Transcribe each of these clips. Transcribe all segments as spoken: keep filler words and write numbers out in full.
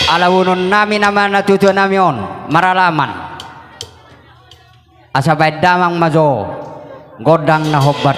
Ala boanonnami nama natuatuanami on maralaman. Asa baen damang ma jo gondang na hombar.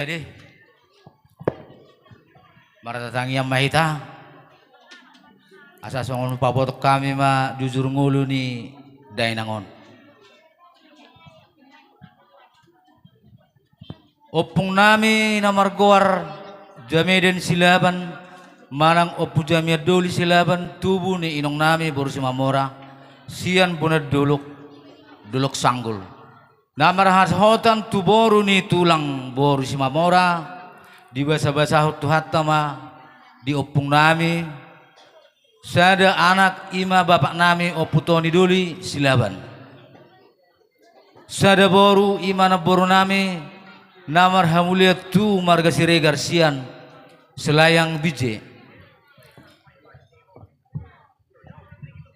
Jadi, martangiang ma hita. Asa songon pabotoon hami ma jujur ngolu ni dainang on. Ompungnami na margoar Jameden Silaban, manang Ompu Jamian Doli Silaban, tubu ni inongnami boru Simamora, sian Bonan Dolok, Dolok Sanggul. Na marhasohotan tu boru ni tulang boru Simamora, dibasabasahon Tuhanta ma di ompungnami, sada anak i ma bapaknami Ompu Toni Doli Silaban. Sada boru i ma namborunami na marhamulian tu marga Siregar sian Selayang Binjai.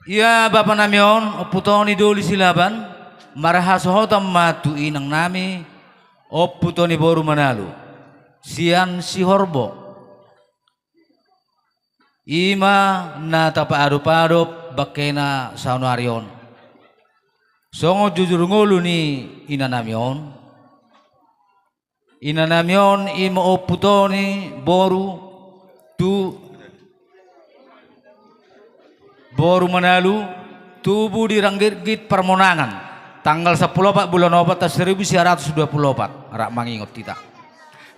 Ia bapanami on, Ompu Toni Doli Silaban, marhasohotan ma tu inangnami, Ompu Toni boru Manalu, sian Sihorbo. I ma na tapaadopadop bangkena saonari on. Songon jujur ngolu ni inanami on. Inanami on i ma Ompu Toni boru tu boru Manalu, tubu di Ranggitgit Parmonangan, tanggal sampulu opat bulan opat tahun seribu sia ratus dua pulu opat, rap mangingot hita.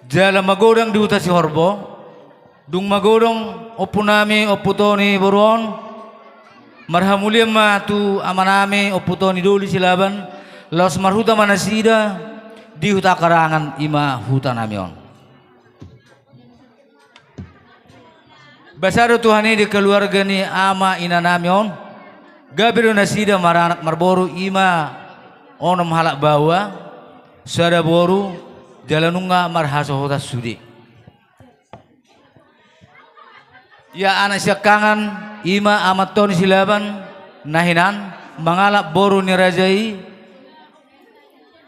Jala magodang di huta Sihorbo, dung magodang ompunami Ompu Toni boru on, marhamulian ma tu amanami Ompu Toni Doli Silaban, laos marhuta ma nasida di huta Karangan i ma hutanami on. Basa do Tuhan i di keluarga ni ama inanami on, gabe do nasida maranak marboru i ma onom halak baoa, sada boru, jala nunga marhasohotan sude. Ia anak siangkangan, i ma Amanta Toni Silaban, na hinan, mangalap boru ni raja i,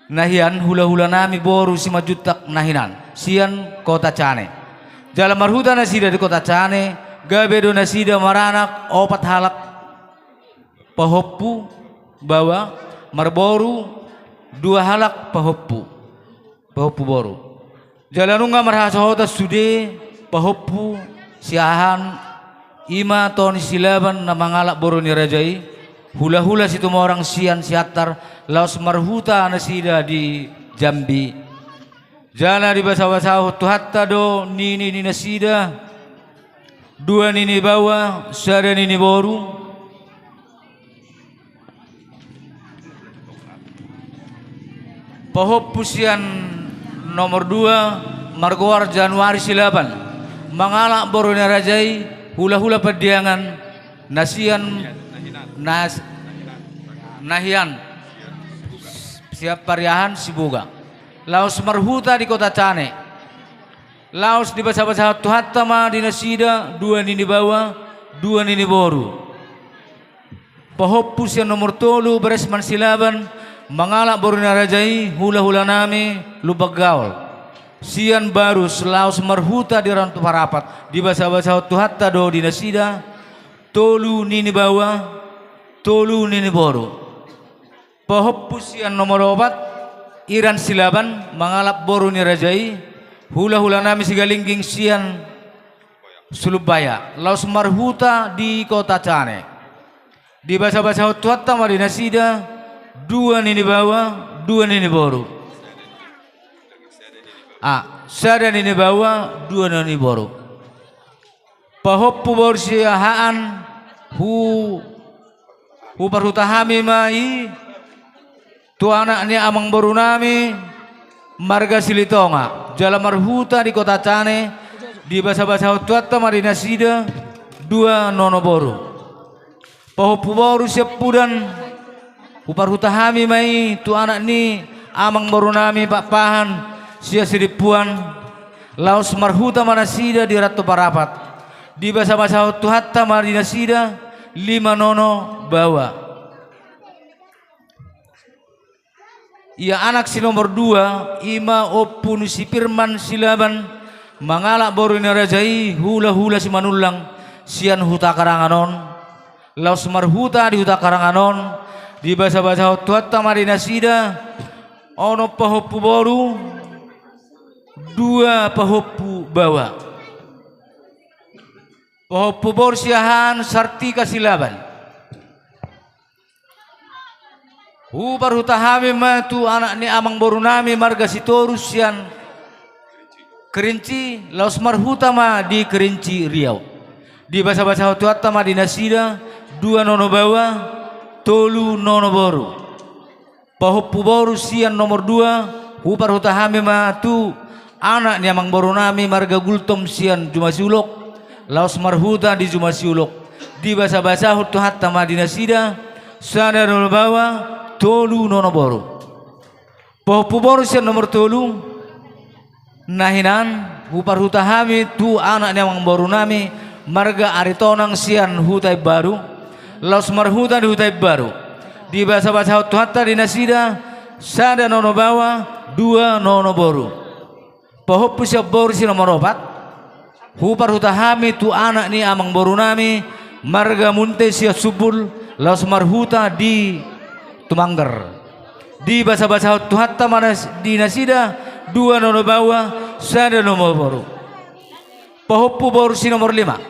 na hian hulahulanami boru Simanjuntak na hinan, sian Kota Cane. Jala marhuta nasida di Kota Cane, gabe do nasida maranak opat halak pahompu baoa, marboru dua halak pahompu, pahompu boru. Jala nunga marhasohotan sude pahompu siahaan i ma Toni Silaban na mangalap boru ni raja i, hulahula Situmorang sian Siantar, laos marhuta nasida di Jambi. Jala dibasabasahon Tuhanta do nini ni nasida, dua nini baoa, sada nini boru. Pahompu sian nomor dua, margoar Januari Silaban, mangalap boru ni raja i, hulahula Pandiangan, na sian Nas-, Nahian. Sian Pariahan Siboga. Laos marhuta di Kota Cane. Laos dibasabasahon Tuhanta ma di nasida dua nini baoa, dua nini boru. Pahompu sian nomor tolu, Beresman Silaban, mangalap boru ni raja i, hulahulanami Lumban Gaol. Sian Barus, laos marhuta di Rantau Parapat, dibasabasahon Tuhanta do di nasida tolu nini baoa, tolu nini boru. Pahompu sian nomor opat, Iran Silaban, mangalap boru ni raja i, hulahulanami Sigalingging sian Sulumbaya, laos marhuta di Kota Cane. Dibasabasahon Tuhanta ma di nasida dua nini baoa, dua nini boru. Ah, sada nini baoa, dua nini boru. Pahompu boru Siahaan, hu-, huparhuta hami ma i tu anak ni amangborunami marga Silitonga, jala marhuta di Kota Cane, dibasabasahon Tuhanta ma di nasida dua nono boru. Pahompu boru sian Pudan, huparhuta hami ma i tu anak ni amangborunami Pakpahan sian Sidimpuan, laos marhuta ma nasida di Rantau Parapat. Dibasabasahon Tuhanta ma di nasida lima nono baoa. Ia anak si nomor dua, i ma ompu ni si Firman Silaban, mangalap boru ni raja i, hulahula Simanullang, sian Huta Karangan on. Laos marhuta di Huta Karangan on, dibasabasahon Tuhanta ma di nasida onom pahompu boru, dua pahompu baoa. Pahompu boru Siahaan, Sartika Silaban. Huparhuta hami ma tu anak ni amangborunami marga Sitorus sian Kerinci, laos marhuta ma di Kerinci Riau. Dibasabasahon Tuhanta ma di nasida dua nono baoa, tolu nono boru. Pahompu boru sian nomor dua, huparhuta hami ma tu anak ni amangborunami marga Gultom sian Jumasiulok, laos marhuta di Jumasiulok. Dibasabasahon Tuhanta ma di nasida sada nono baoa, tolu nono boru. Pahompu boru sian nomor tolu, na hinan, huparhuta hami tu anak ni amangborunami marga Aritonang sian Hutaimbaru, laos marhuta di Hutaimbaru. Dibasabasahon Tuhanta di nasida sada nono baoa, dua nono boru. Pahompu sian boru si nomor opat, huparhuta hami tu anak ni amangborunami marga Munte sian Sumbul, laos marhuta di Tumanggar. Dibasabasahon Tuhanta ma nas-, di nasida dua nono baoa, sada nono boru. Pahompu boru si nomor lima,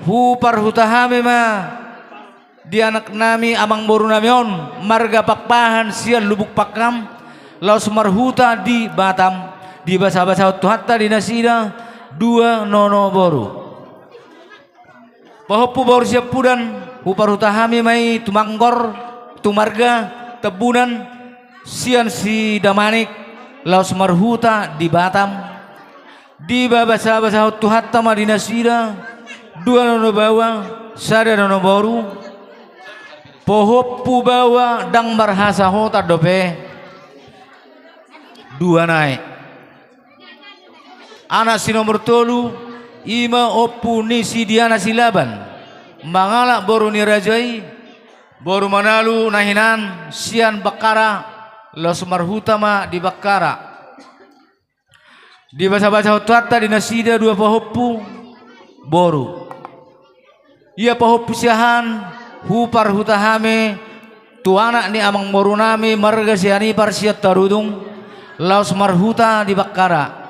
huparhuta hami ma di anaknami amangborunami on marga Pakpahan sian Lubuk Pakam, laos marhuta di Batam. Dibasabasahon Tuhanta di nasida dua nono boru. Pahompu boru sian Pudan, huparhuta hami ma i tu Manggor, tu marga Tambunan sian si Damanik, laos marhuta di Batam. Dibasabasahon Tuhanta ma di nasida dua nono baoa, sada nono boru. Pahompu baoa ndang marhasahotan dope. Dua nai. Anak si nomor tolu, i ma ompu ni si Diana Silaban, mangalap boru ni raja i, boru Manalu na hinan sian Bakkara, laos marhuta ma di Bakkara. Dibasabasahon Tuhanta di nasida dua pahompu boru. Ia pahompu Siahaan, huparhuta hami tu anak ni amangborunami marga Sianipar sian Tarutung, laos marhuta di Bakkara.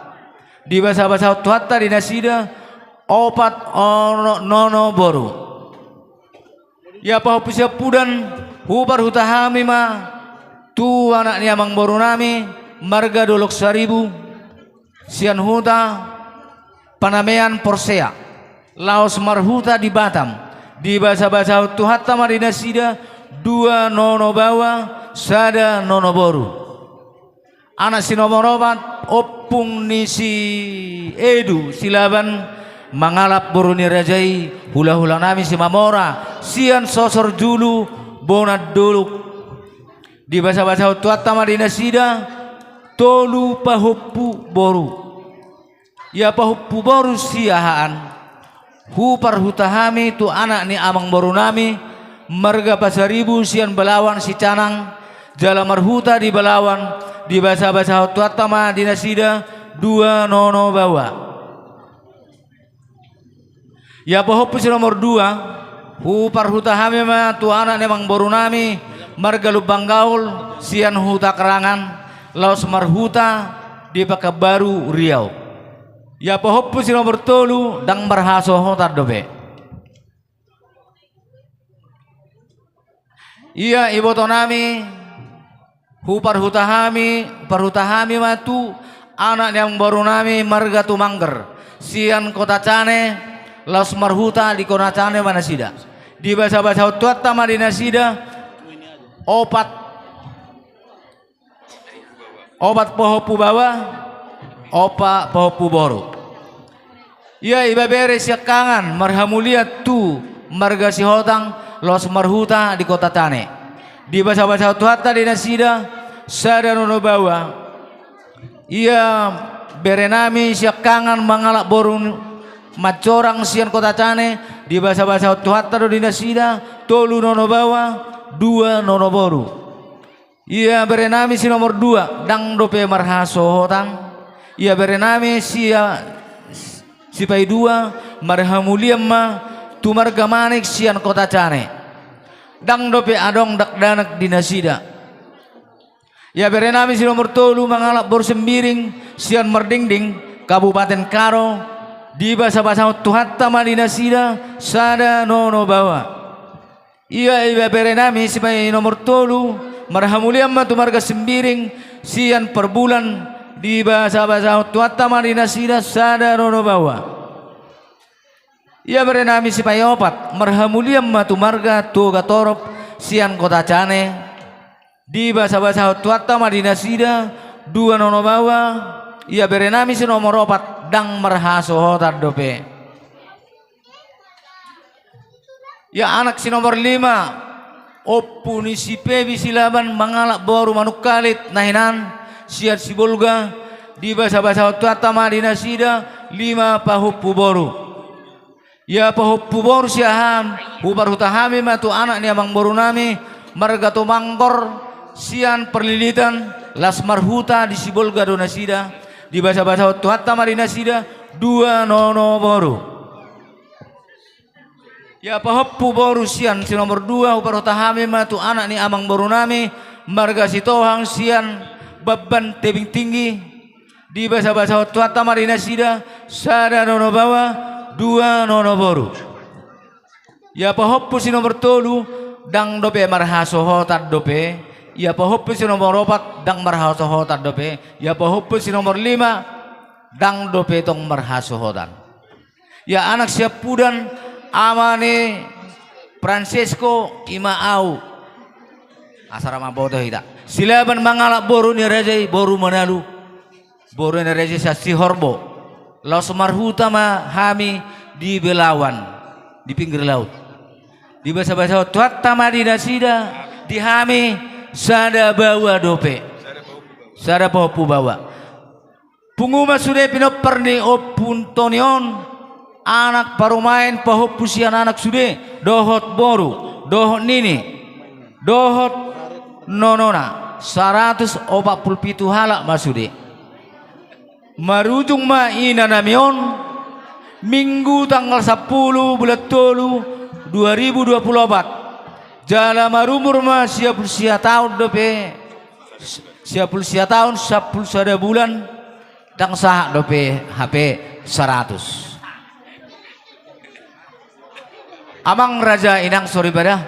Dibasabasahon Tuhanta di nasida opat ono-, nono boru. Ia pahompu sian Pudan, huparhuta hami ma tu anak ni amangborunami marga Dolok Saribu sian huta Panamean Porsea, laos marhuta di Batam. Dibasabasahon Tuhanta ma di nasida dua nono baoa, sada nono boru. Anak si nomor opat, ompung ni si Edu Silaban, Mangalap boru ni raja i, hulahulanami Simamora, sian Sosor Julu, Bonan Dolok. Dibasabasahon Tuhanta ma di nasida, tolu pahompu boru. Ia pahompu boru siahaan, huparhuta hami tu anak ni amangborunami, marga Pasaribu sian Balawan Sicanang, jala marhuta di Balawan, dibasabasahon Tuhanta ma di nasida, dua nono baoa. Ia pahompu si nomor dua, huparhuta hami ma tu anak ni amangborunami, marga Lumban Gaol, sian Huta Kerangan, laos marhuta di Pekanbaru Riau. Ia pahompu si nomor tolu, ndang marhasohotan dope. Ia ibotonami, huparhuta hami, parhuta hami ma tu anak ni amangborunami marga Tumangger, sian Kota Cane, laos marhuta di Kota Cane ma nasida. Dibasabasahon Tuhanta ma di nasida, opat Opat pahompu baoa, opat pahompu boru. Ia ibebere siangkangan marhamulian tu marga Sihotang, laos marhuta di Kota Cane. Dibasabasahon Tuhanta di nasida, sada nono baoa. Ia berenami siangkangan mangalap boru mancorang sian Kota Cane, dibasabasahon Tuhanta do di nasida, tolu nono baoa, dua nono boru. Ia berenami si nomor dua, ndang dope marhasohotan. Ia berenami si, sipaidua, marhamulian ma tu marga Manik sian Kota Cane. Ndang dope adong dakdanak di nasida. Ia berenami si nomor tolu, mangalap boru Sembiring sian Mardingding, Kabupaten Karo, dibasabasahon Tuhanta ma di nasida, sada nono baoa. Ia ibeberenami sipai nomor tolu, marhamulian ma tu marga Sembiring sian Parbulan, dibasabasahon Tuhanta ma di nasida, sada nono baoa. Ia berenami sipai opat, marhamulian ma tu marga Toga Torop sian Kota Cane, dibasabasahon Tuhanta ma di nasida, dua nono baoa. Ia berenami si nomor opat, ndang marhasohotan dope. Ia anak si nomor lima, ompu ni si Pebi Silaban mangalap boru Manungkalit na hinan sian Sibolga, dibasabasahon Tuhanta ma di nasida, lima pahompu boru. Ia pahompu boru siahaan, huparhuta hami ma tu anak ni amangborunami, marga Tumangkor sian Parlilitan, laos marhuta di Sibolga do nasida, dibasabasahon Tuhanta ma di nasida, dua nono boru. Ia pahompu boru sian si nomor dua, huparhuta hami ma tu anak ni amangborunami, marga Sitohang sian Bamban Tebing Tinggi, dibasabasahon Tuhanta ma di nasida, sada nono baoa, dua nono boru. Ia pahompu si nomor tolu, ndang dope marhasohotan dope. Ia pahompu si nomor opat, ndang marhasohotan dope. Ia pahompu si nomor lima, ndang dope tong marhasohotan. Ia anak siampudan, ama ni Francesco, ima au. Asa ra mamboto hita. Silaban mangalap boru ni raja i, boru Manalu. Boru ni raja i sian Sihorbo. Laos marhuta ma hami di Belawan, di pinggir laut. Dibasabasahon Tuhanta ma di nasida, di hami, sada baoa dope. Sada pahompu baoa. Pungu ma sude pinompar ni Ompu Antoni on, anak parumaen pahompu sian anak sude, dohot boru, dohot nini, dohot nonona, saratus opat pulu pitu halak ma sude. Marujung ma inanami on, Minggu tanggal sampulu bulan tolu dua ribu dua pulu opat. Jala marumur ma sia pulu sia taon dope, sia pulu sia taon, sampulu sada bulan, ndang sahat dope hape saratus. Amang raja, inang soripada,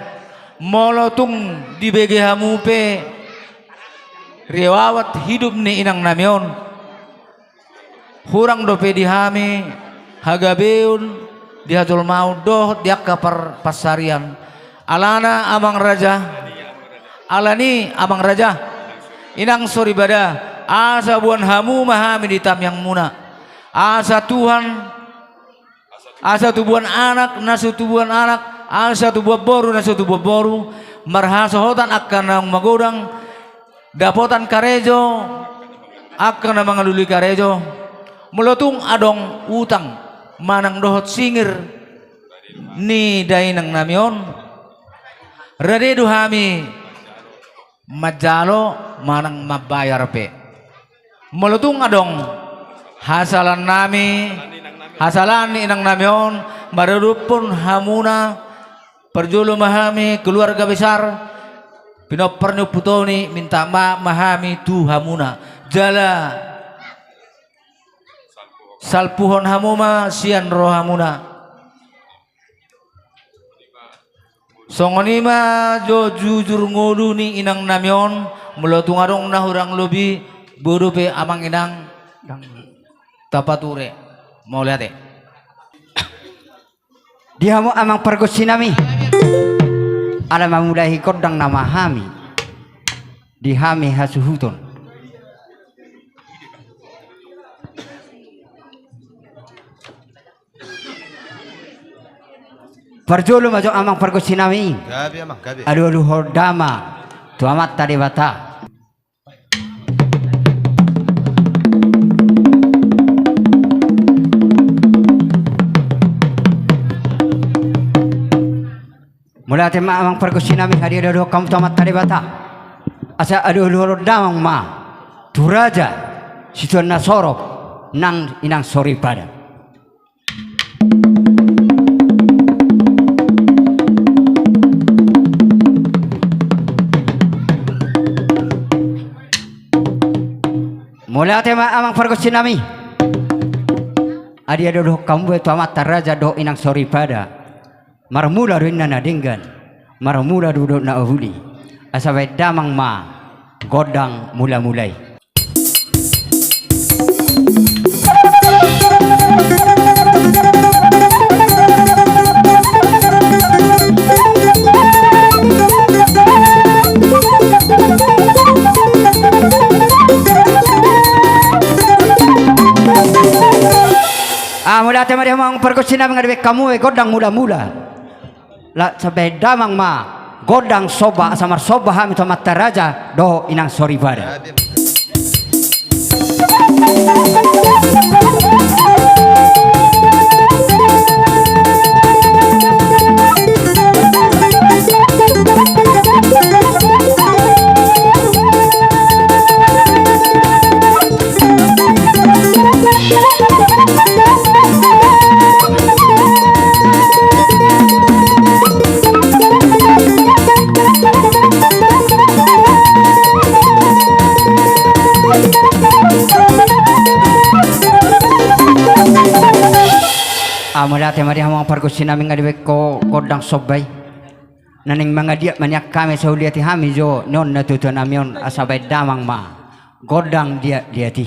molo tung dibege hamu pe riwayat hidup ni inangnami on, hurang dope di hami hagabeon di hajolmaon dohot di angka par-, pansarian. Alana amang raja, alani amang raja, inang soripada, asa boan hamu ma hami di tangiangmuna. Asa Tuhan Asa tubuan anak na so tubuan anak, asa tubuan boru na so tubuan boru, marhasohotan angka naung magodang, dapotan karejo, angka na mangalului karejo, molo tung adong utang manang dohot singir ni dainang nami on, rade do hami manjalo manang mambayar pe. Molo tung adong hasalaan nami, hasalaan ni inang nami on, maradophon hamuna, parjolo ma hami keluarga besar pinompar ni ompu Toni, minta maaf ma hami tu hamuna. Jala salpuhon hamu ma sian rohamuna. Songon i ma jo jujur ngolu ni inang nami on, molo tung adong na hurang lobi, bodo pe amang inang, tapature. Mauliate. Di hamu amang pargonsi nami, ala mamulai gondang nama hami, di hami hasuhuton. Parjolo ma jo amang pargonsi nami. Gabe, amang, gabe. Alualuhon damang tu Amanta Debata. Mauliate ma amang pargonsi nami, hadiah do dohot hamu tu Amanta Debata. Asa alualuhon damang ma tu raja situan na sorop nang inang soripada. Mauliate ma amang pargonsi nami. Hadiah do dohot hamu be tu amanta raja dohot inang soripada. Marmula do inna na denggan, marmula do dohot na uli. Asa baen damang ma gondang mulamula i. Ah, mauliate ma di hamu amang pargonsi nami, nga dibaen hamu be gondang mulamula. Laos baen damang ma gondang somba, asa marsomba hami tu amanta raja dohot inang soripada. Ah, mauliate ma di hamu amang pargonsi nami, nga dibaen ho gondang somba i. Naeng mangaliat ma nian hami, asa huliati hami jo nion natuatua nami on, asa baen damang ma gondang liatliat i.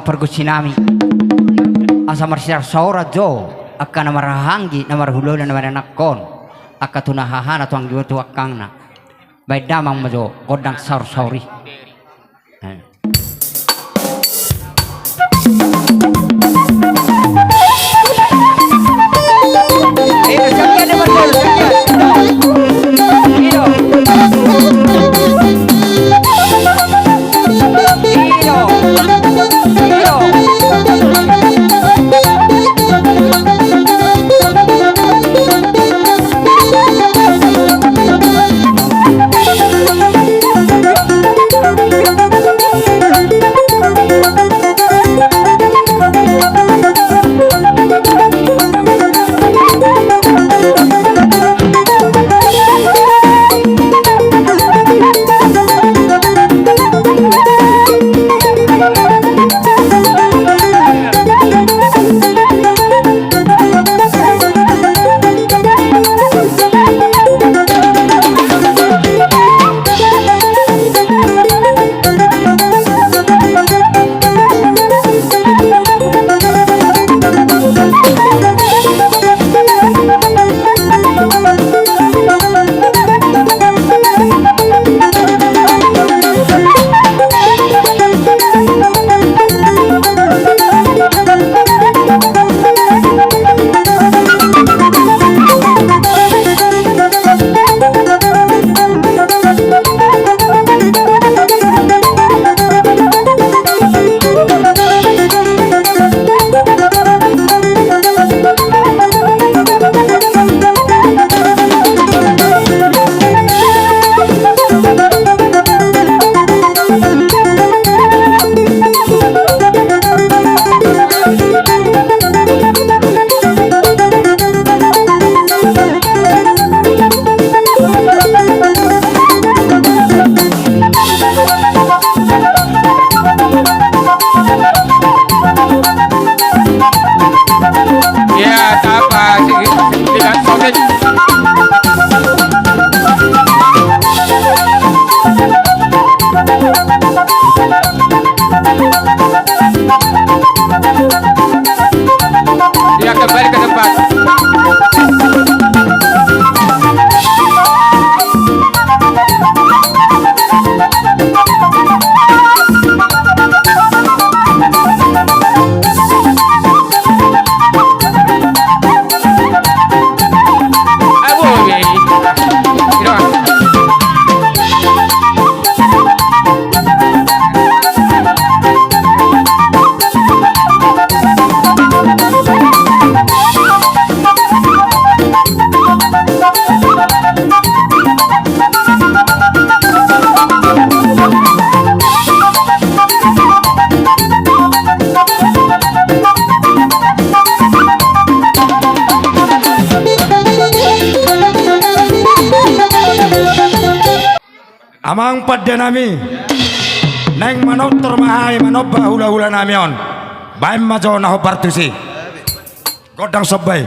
pargonsi nami. Asa marsisaor-saoran jo angka na marhahaanggi, na marhulahula, na maranakhon, angka tu na hahana tu anggi, tu angkangna. Baen damang ma jo gondang saor-saor i. Dia kembali ke tempat. Amang pande nami, naeng manortor ma hami manomba hula-hula nami on. Baen ma jo na hombar tusi. Gondang somba i.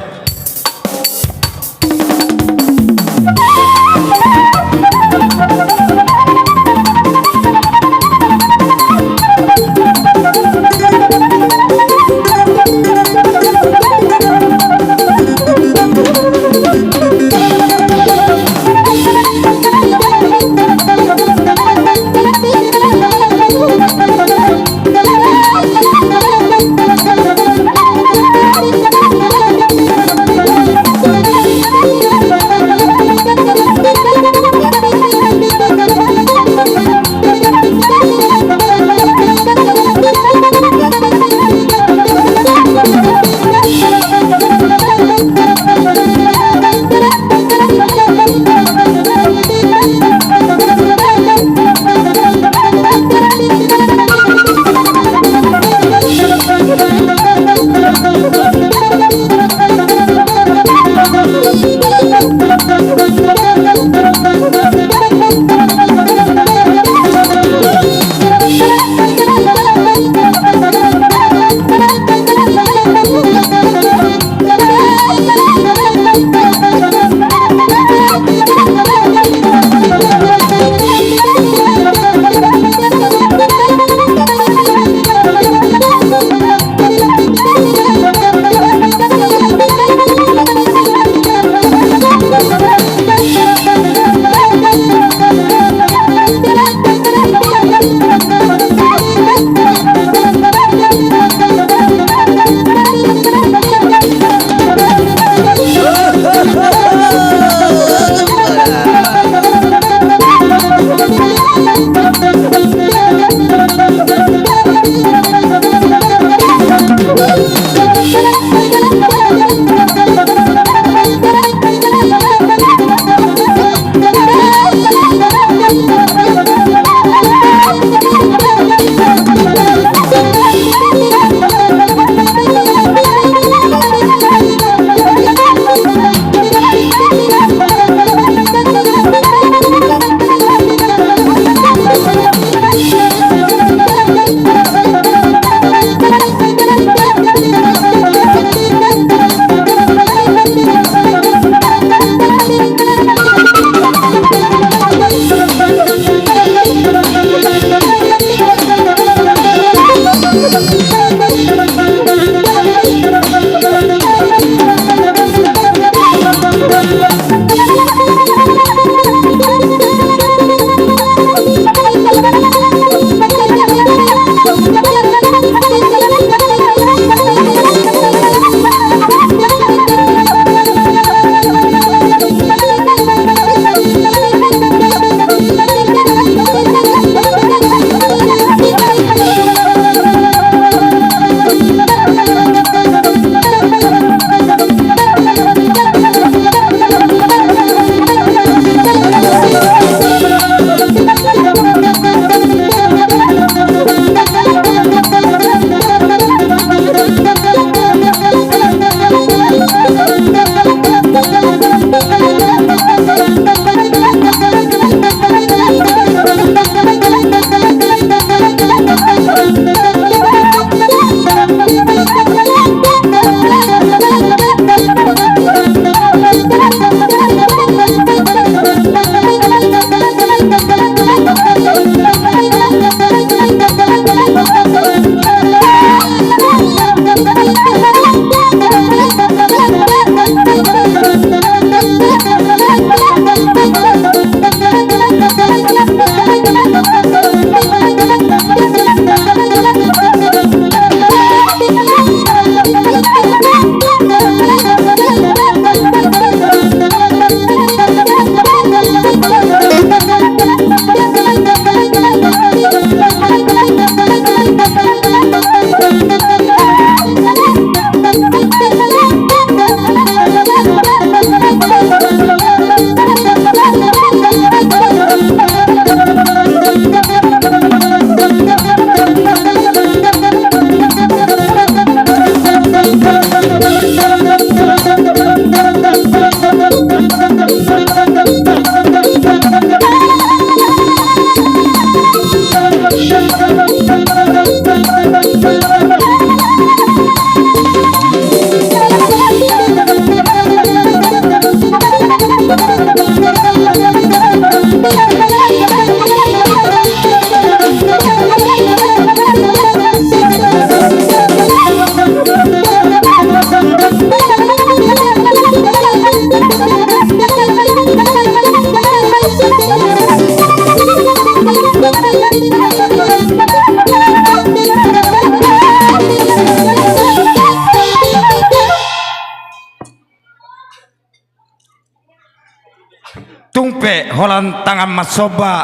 Tung pe holan tangan marsomba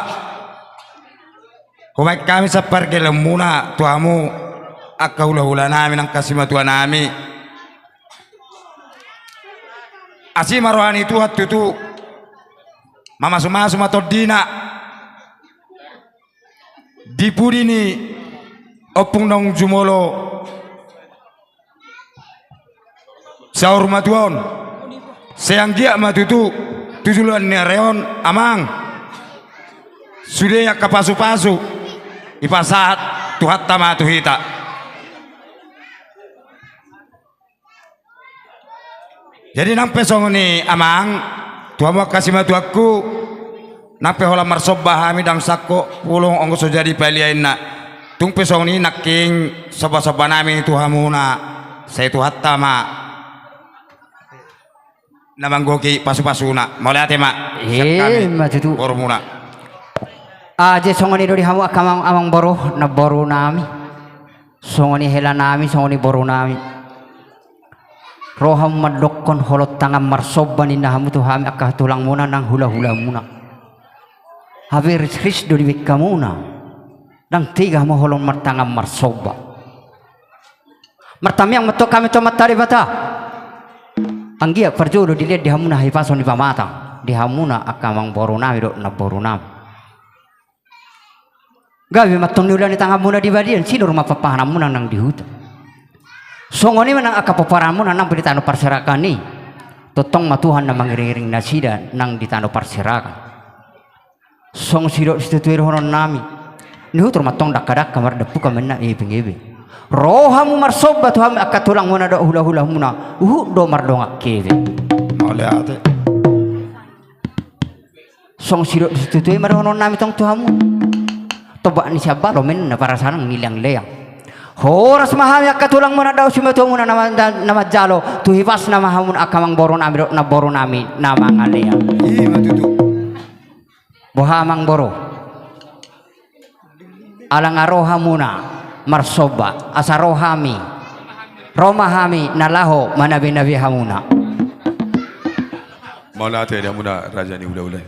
hubaen hami sian pargellenmuna tu hamu angka hulahulanami nang angka simatuanami. Asi ma roha ni Tuhan tutu, mamasumasu ma tondina di pudi ni ompung naung jumolo saur matua on. Sai anggiat ma tutu tu joloan ni ari on, amang, sude angka pasupasu dipasahat Tuhanta ma tu hita. Jadi nang pe songon i, amang, tu hamu angka simatuangku, nang pe holan marsomba hami, ndang sangkop pulung, onggo so jadi palia inna. Tung pe songon i nangkin sombasombanami tu hamuna, sai Tuhanta ma na manggohi pasupasuna. Mauliate ma sian hami, ima tutu, borumuna. Jadi songon i do di hamu angka amang, amangboru, namborunami. Songon i helanami, songon i borunami. Ro hamu mandokkon holan tangan marsomba ninna hamu tu hami angka tulangmuna nang hulahulamuna. Hape risris do dibaen hamuna. Ndang tega hamu holan martangan marsomba. Martamiang ma antong hami tu Amanta Debata. Anggiat parjolo dilehon di hamuna hahipason ni pamatang di hamuna angka amangborunami dohot namborunami. Gabe ma antong niula ni tanganmuna di balian, sinur ma pahanhanmuna nang di huta. Songon i ma nang angka pomparanmuna nang pe di tano parserakan i. Tongtong ma Tuhan na mangiringiring nasida nang di tano parserakan. Songon sidok situtu i dohononnami. Nihutur ma antong dangkadangka mardampuan ma inna ebengebe. Ro hamu marsomba tu hami angka tulangmuna dohot hulahulamuna, huhut do mardongan hebe. Mauliate. Songon sidok situtu i ma dohononnami tong tu hamu. Tombak ni siambalo ma inna, parasanan ni leangleang. Horas ma hami angka tulangmuna dohot simatuamuna na ma-, na manjalo, tu hipasna ma hamu angka amangborunami dohot namborunami na mangalean. Ima tutu. Boha amangboru? Ala nga ro hamuna marsomba, asa ro hami, ro ma hami na laho manabenabe hamuna. Mauliate di hamuna raja ni hulahula.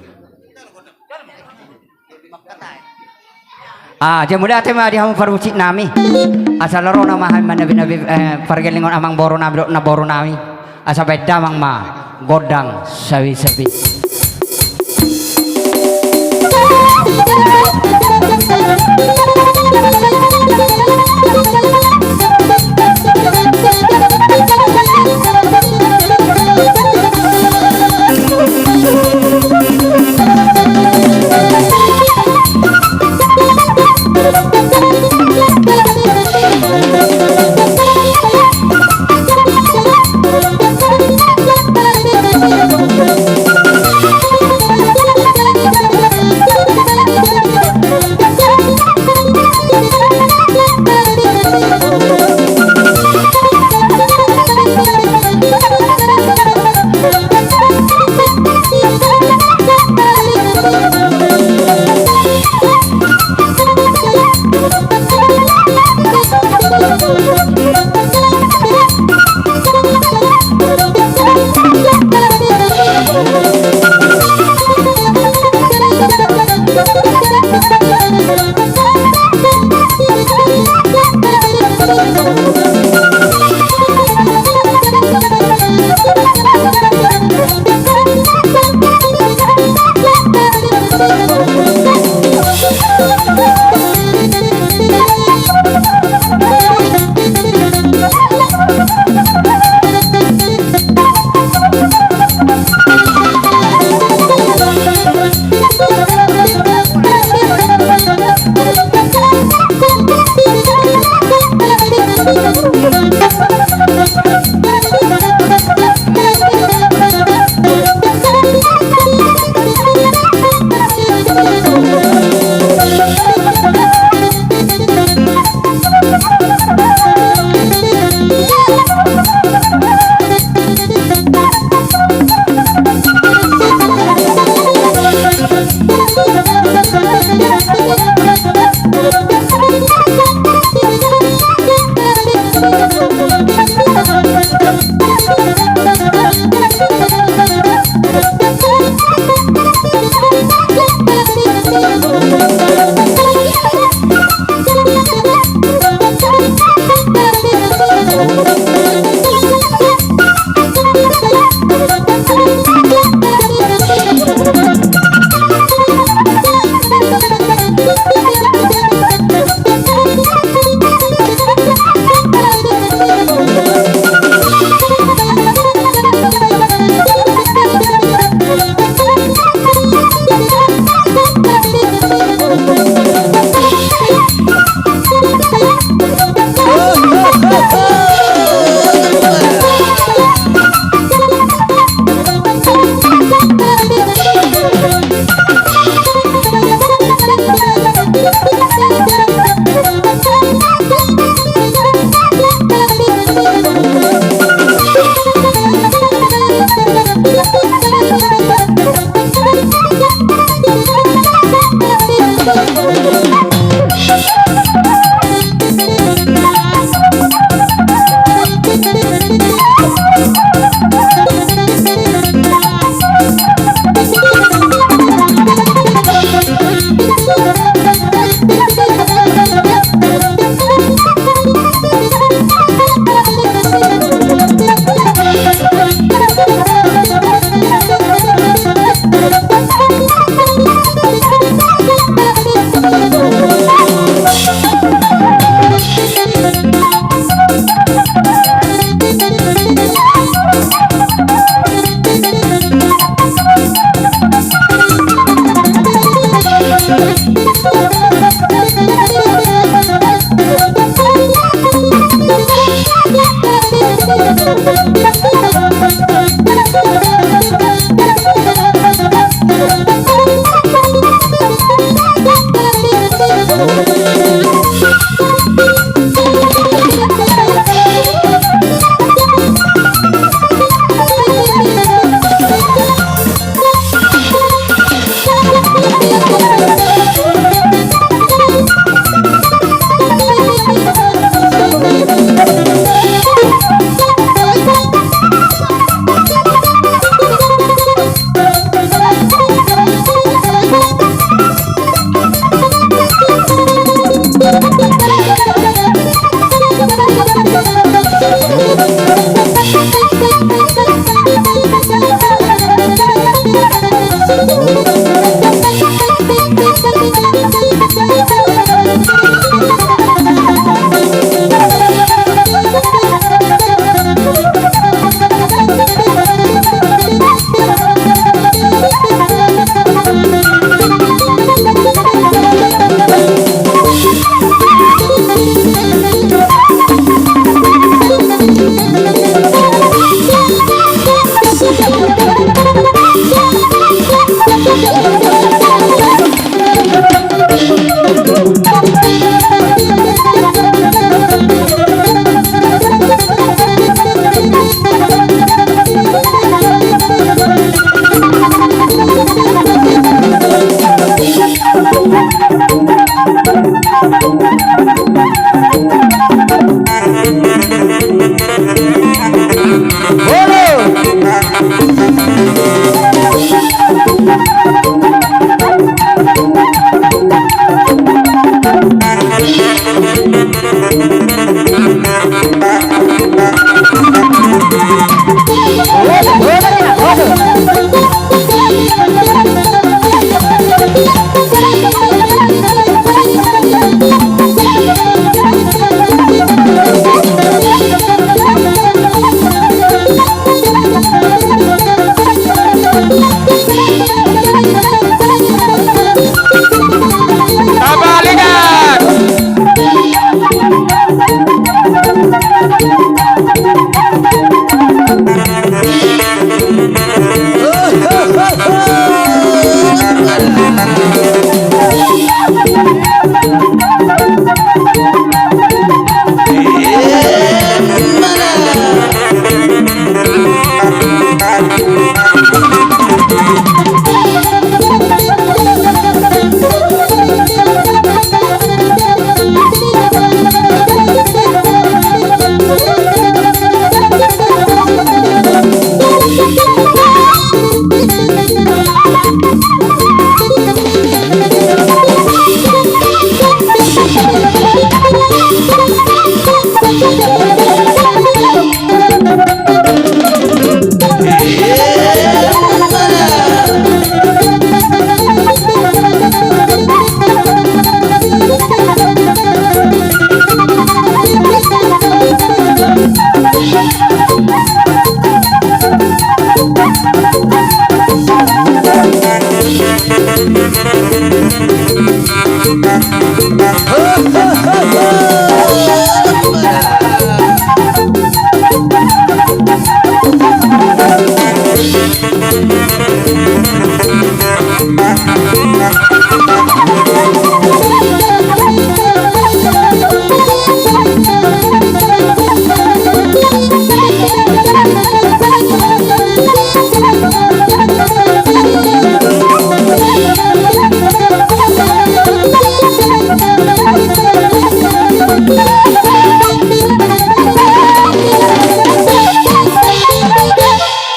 Ah, jadi mauliate ma di hamu parmusiknami. Asa ro ma hami manabenabe, eh, pargellengon amangborunami dohot namborunami. Asa baen damang ma gondang sabisabi.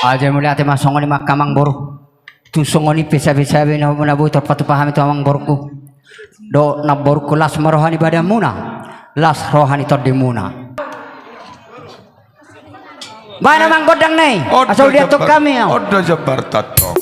Aja mauliate ma, songon i ma angka amangboru. Tung songon i pe sabe-sabe na boi tarpatupa hami tu amangborungku dohot namborungku, las ma roha ni badanmuna, las roha ni tondimuna. Baen amang gondang na i, asa uliathon hami au. Ondo jambar tantong.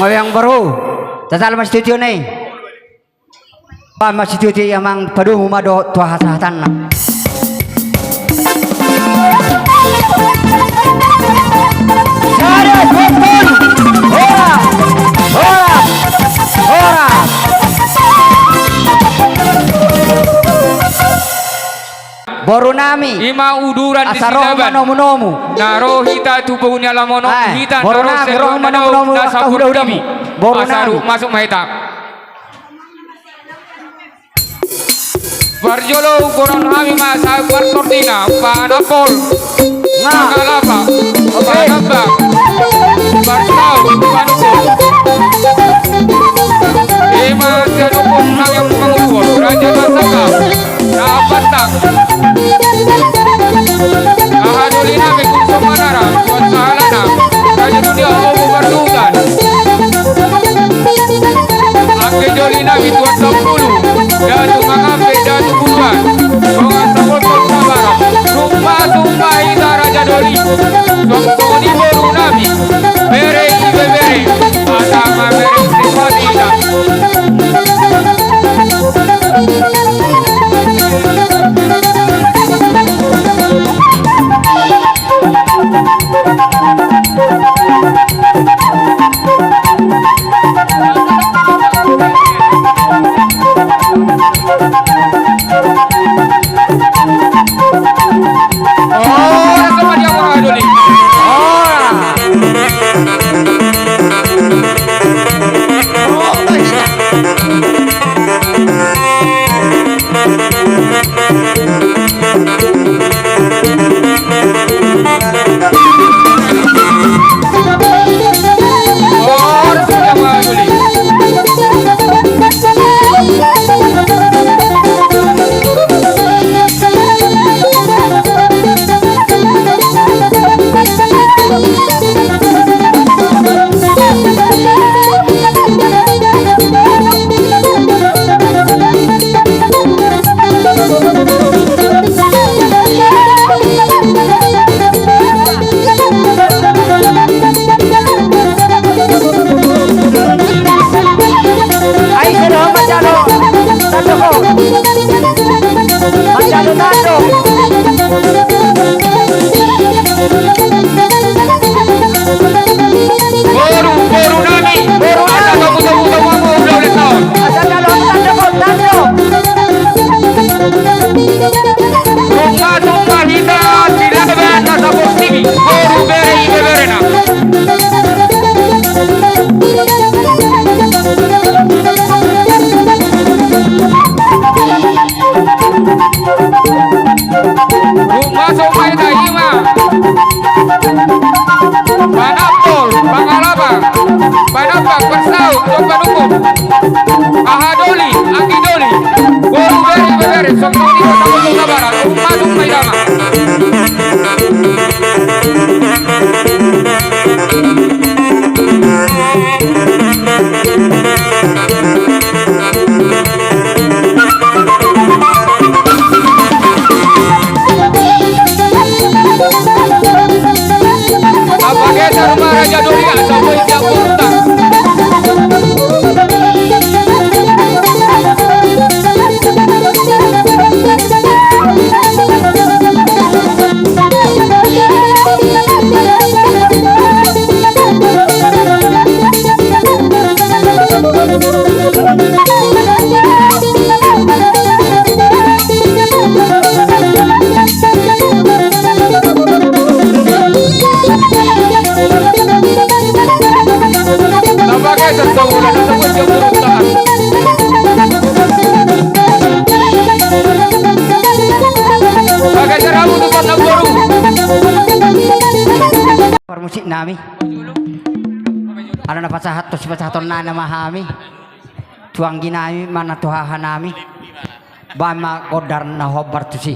Ngoyang boru, tatal ma studio na i. Baen ma situtu i amang, padomu ma dohot tu hasahatanna. Sada, dua, tolu. Horas, horas, horas. Boru nami. Ima uduran di Sinaban. Asa ro ma nomu-nomu. Na ro hita tu boru ni alaman on, hita na ro ma nomu-nomu, na sahuda-hudamu. Boru nami. Asa ro, masuk ma hita. Parjolo huboan hami ma sahat partordina, panapol. Nga. Pangalapa. Oke. Panambang. Partau, panupul. Ima sian huboan hami, Amang Uol, Raja Masaka. Na patang. Aha doli nami Guru Somanara, Tuan Sahalana, Raja Dunia Obu Pardutan. Angge doli nami Tuan Sampulu, Datu Mangambe, Datu Buluan, Bongan Sapolton Sabaran, sumba-sumba hita raja doli, songon i boru nami, bere ibebere, asa ma bere sipati hita. Parmusik nami. Ala na pasahat tu sipasahaton nami ma hami. Tu anggi nami ma na tu haha nami. Baen ma gondang na hombar tusi.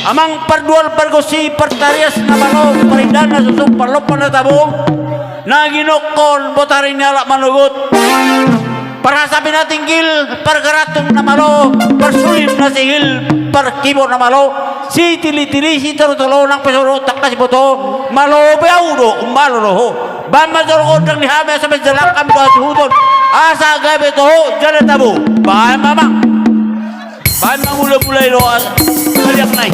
Amang parduol pargonsi partarias na malo, parindahan na suksuk, parlompan na tabo, na ginokkon botari ni halak manogot, parhasapi na tinggil, pargarantung na malo, parsulim na sihil, parkibo na malo, sitilitili, sitorotoro, nang pe so ro tangkas boto, malo pe ahu do, malo do ho. Baen ma jolo gondang ni hami asa menjelangkan do hasuhuton, asa gabe toho jala tabo. Baen ma amang. Baen ma mulamula i do, ah, kaliang nai.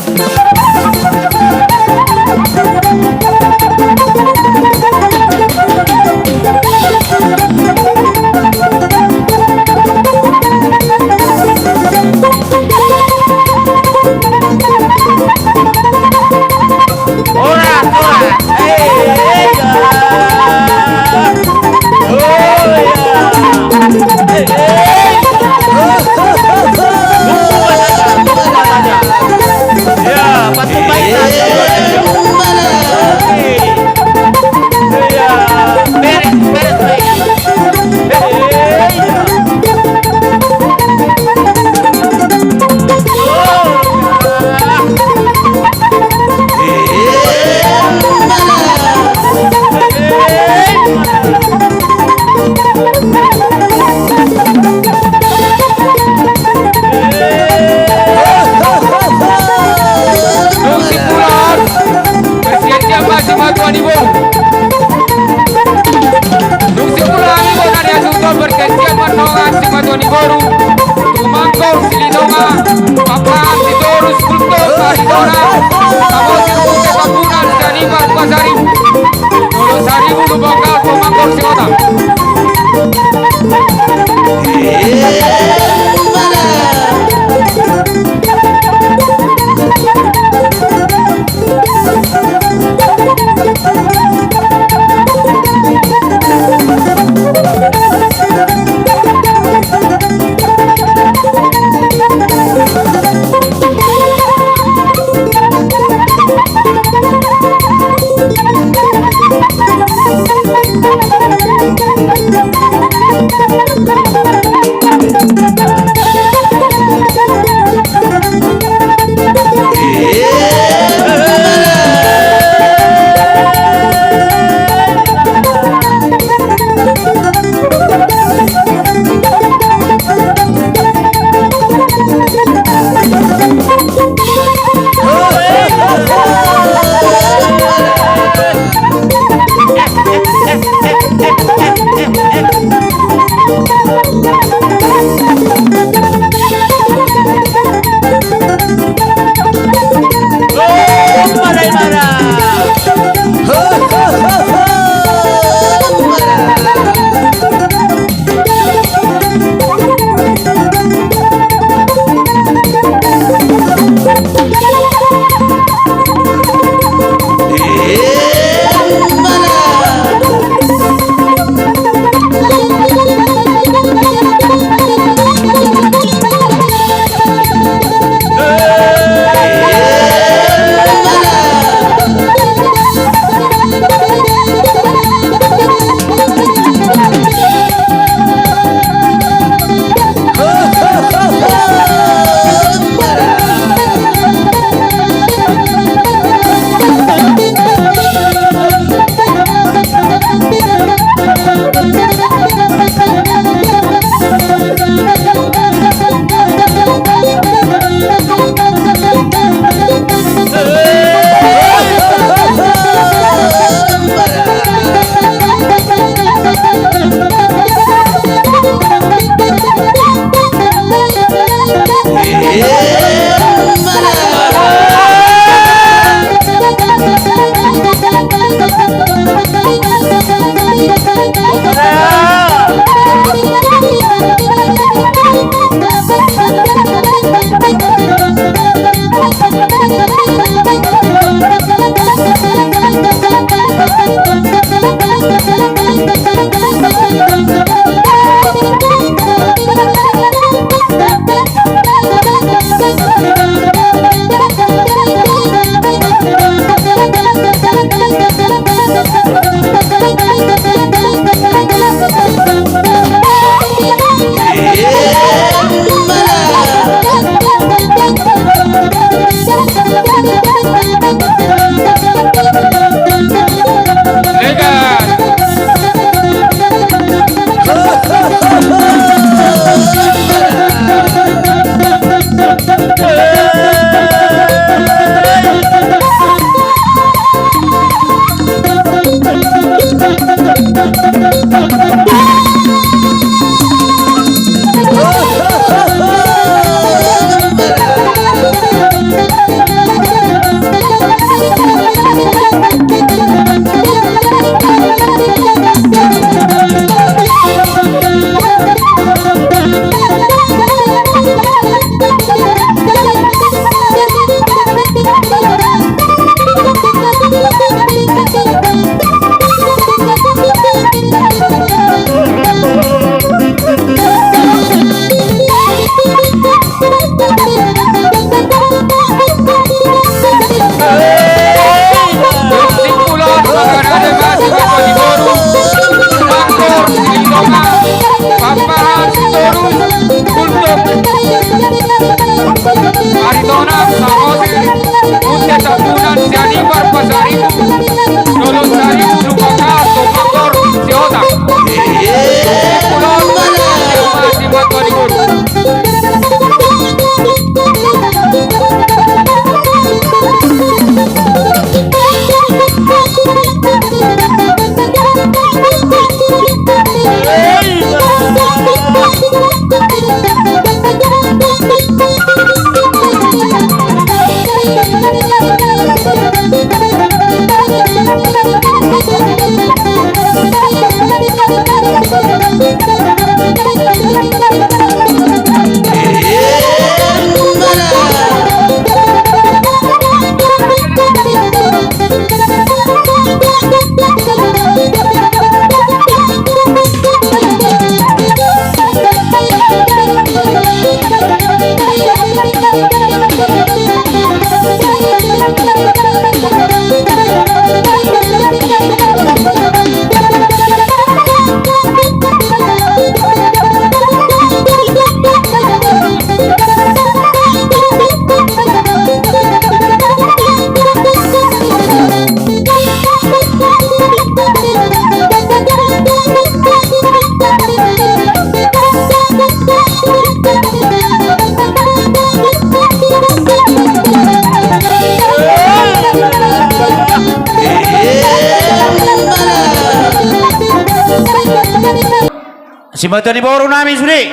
Simatua ni boru nami sude.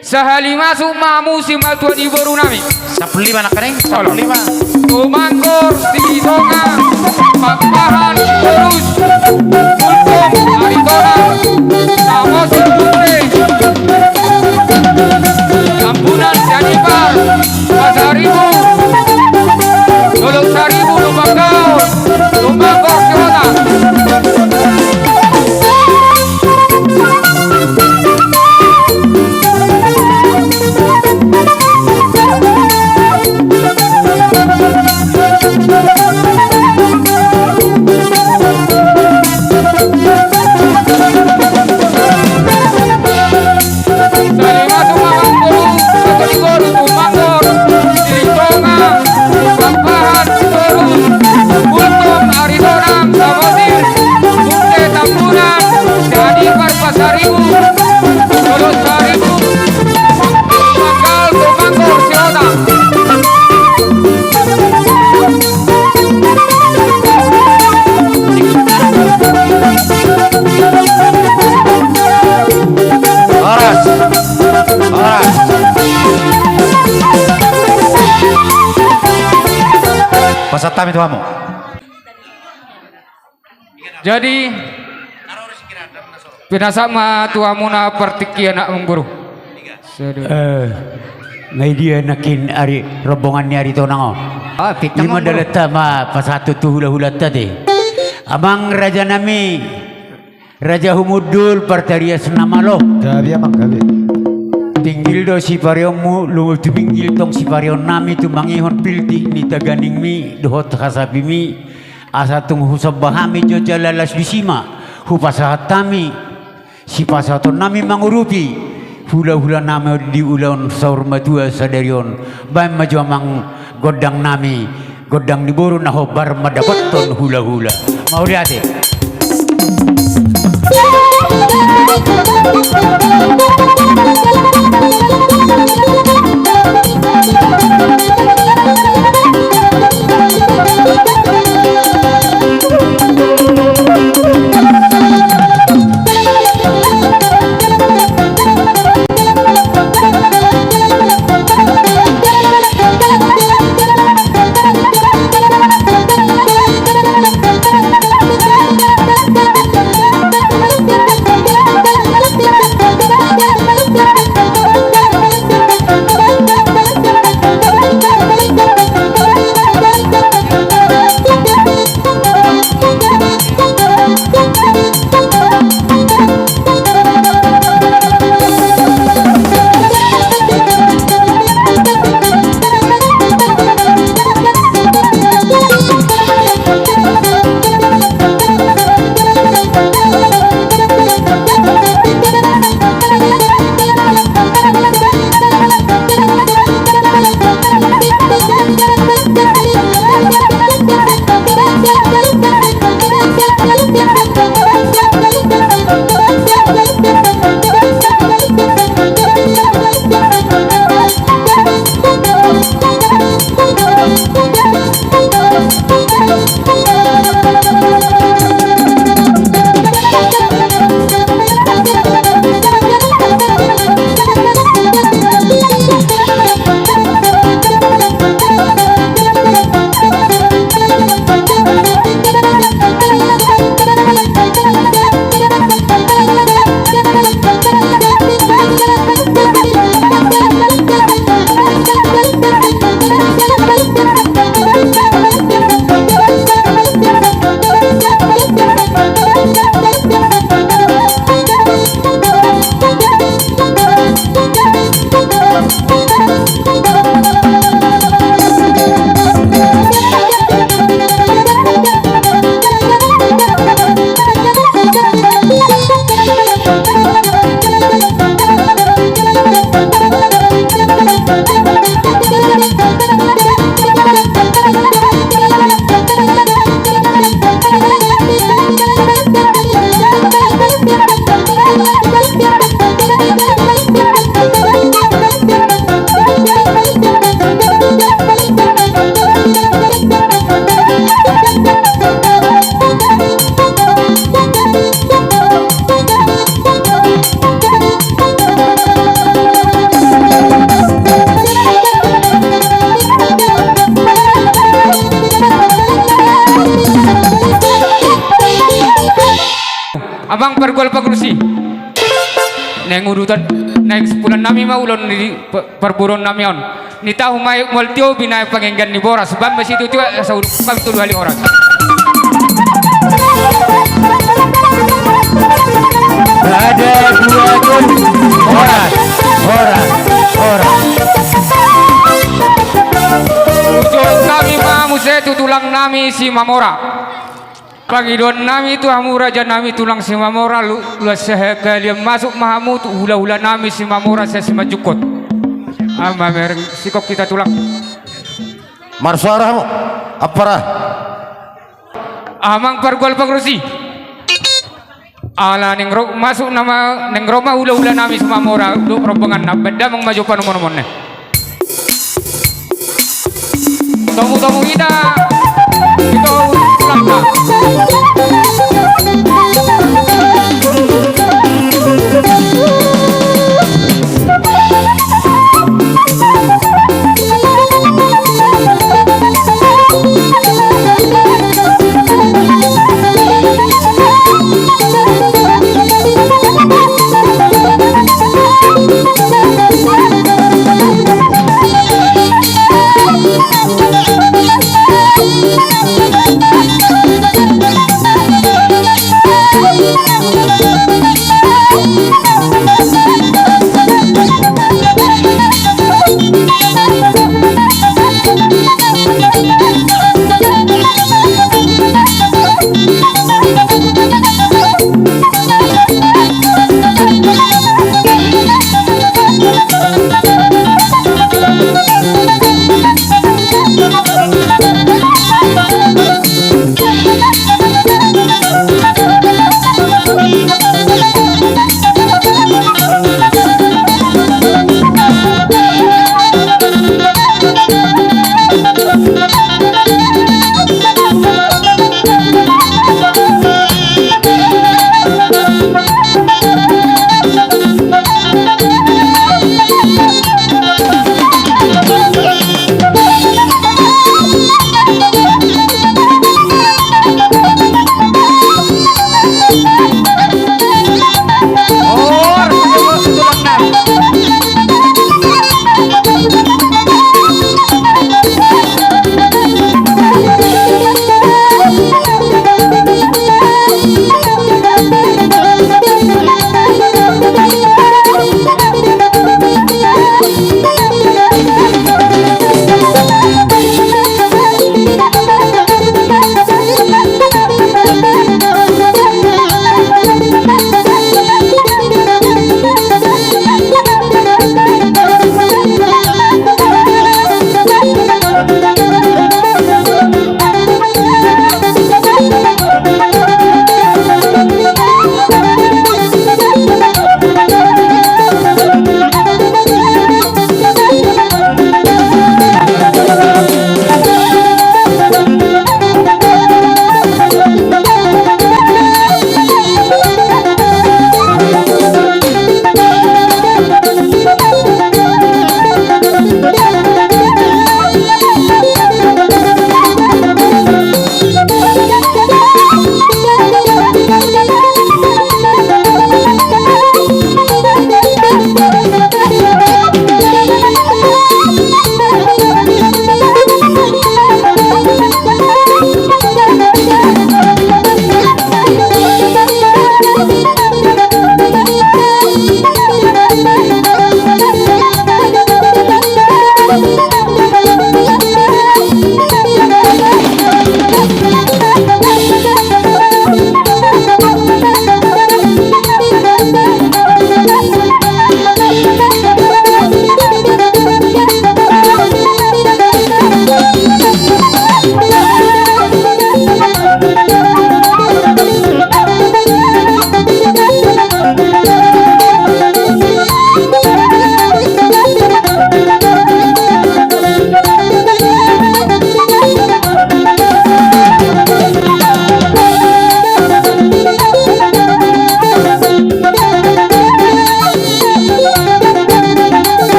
Sahali masuk ma hamu simatua ni boru nami. Sampulu lima nangkaning, sampulu lima. Tumangkor, Silitonga, Pakpahan, Sitorus, Gultom, Aritonang, Samosir, Bunte, Tambunan, Sianipar, Pasaribu, Dolok Saribu, Lumban Gaol, Tumangkor, Sihotang. Horas. Horas. Pasahat hami tu hamu. Jadi, pinasahat ma tu hamuna partingkian, amangboru. Sude. Eh, nga i dia nangkin ari rombongan ni Aritonang on. Ah, pitang, amangboru. Ima dalanta ma pasahathon tu hulahulanta te. Amang raja nami, Raja Humundul, partarias na malo. Gabe, amang, gabe. Tinggil do sipareonmu, lumu tuminggil tong sipareon nami tumangihon piltik ni taganingmi dohot hasapimi. Asa tung husomba hami jo jala las bisima, hupasahat hami sipasahaton nami mangurupi hulahula nami on di ulaon saur matua sadari on. Baen ma jo, amang, gondang nami, gondang ni boru na hombar mandapothon hulahula. Mauliate. Pargual Pangrusi. Naeng udutan, naeng simpulan nami ma ulaon ni pa-, parboruon nami on. Nitahu ma i mual tio binaen pangenggan ni boras, baen ma situtu asa uduti tolu hali horas. Ada dua gol. Horas, horas, horas. Uduton nami ma muse tu tulang nami Simamora. Pangidoan nami tu hamu raja nami tulang Simamora, lu-, luas sahali masuk ma hamu tu hula-hula nami Simamora sian Simanjungkot. Ama mereng sikok hita tulang. Marsoara hamu, ampara. Amang Pargual Pangrusi. Ala naeng ro masuk nama, naeng ro ma hula-hula nami Simamora, do rombongan na benda mangmajo panomunomuonna. Tomu-tomu hita, hita ulangna.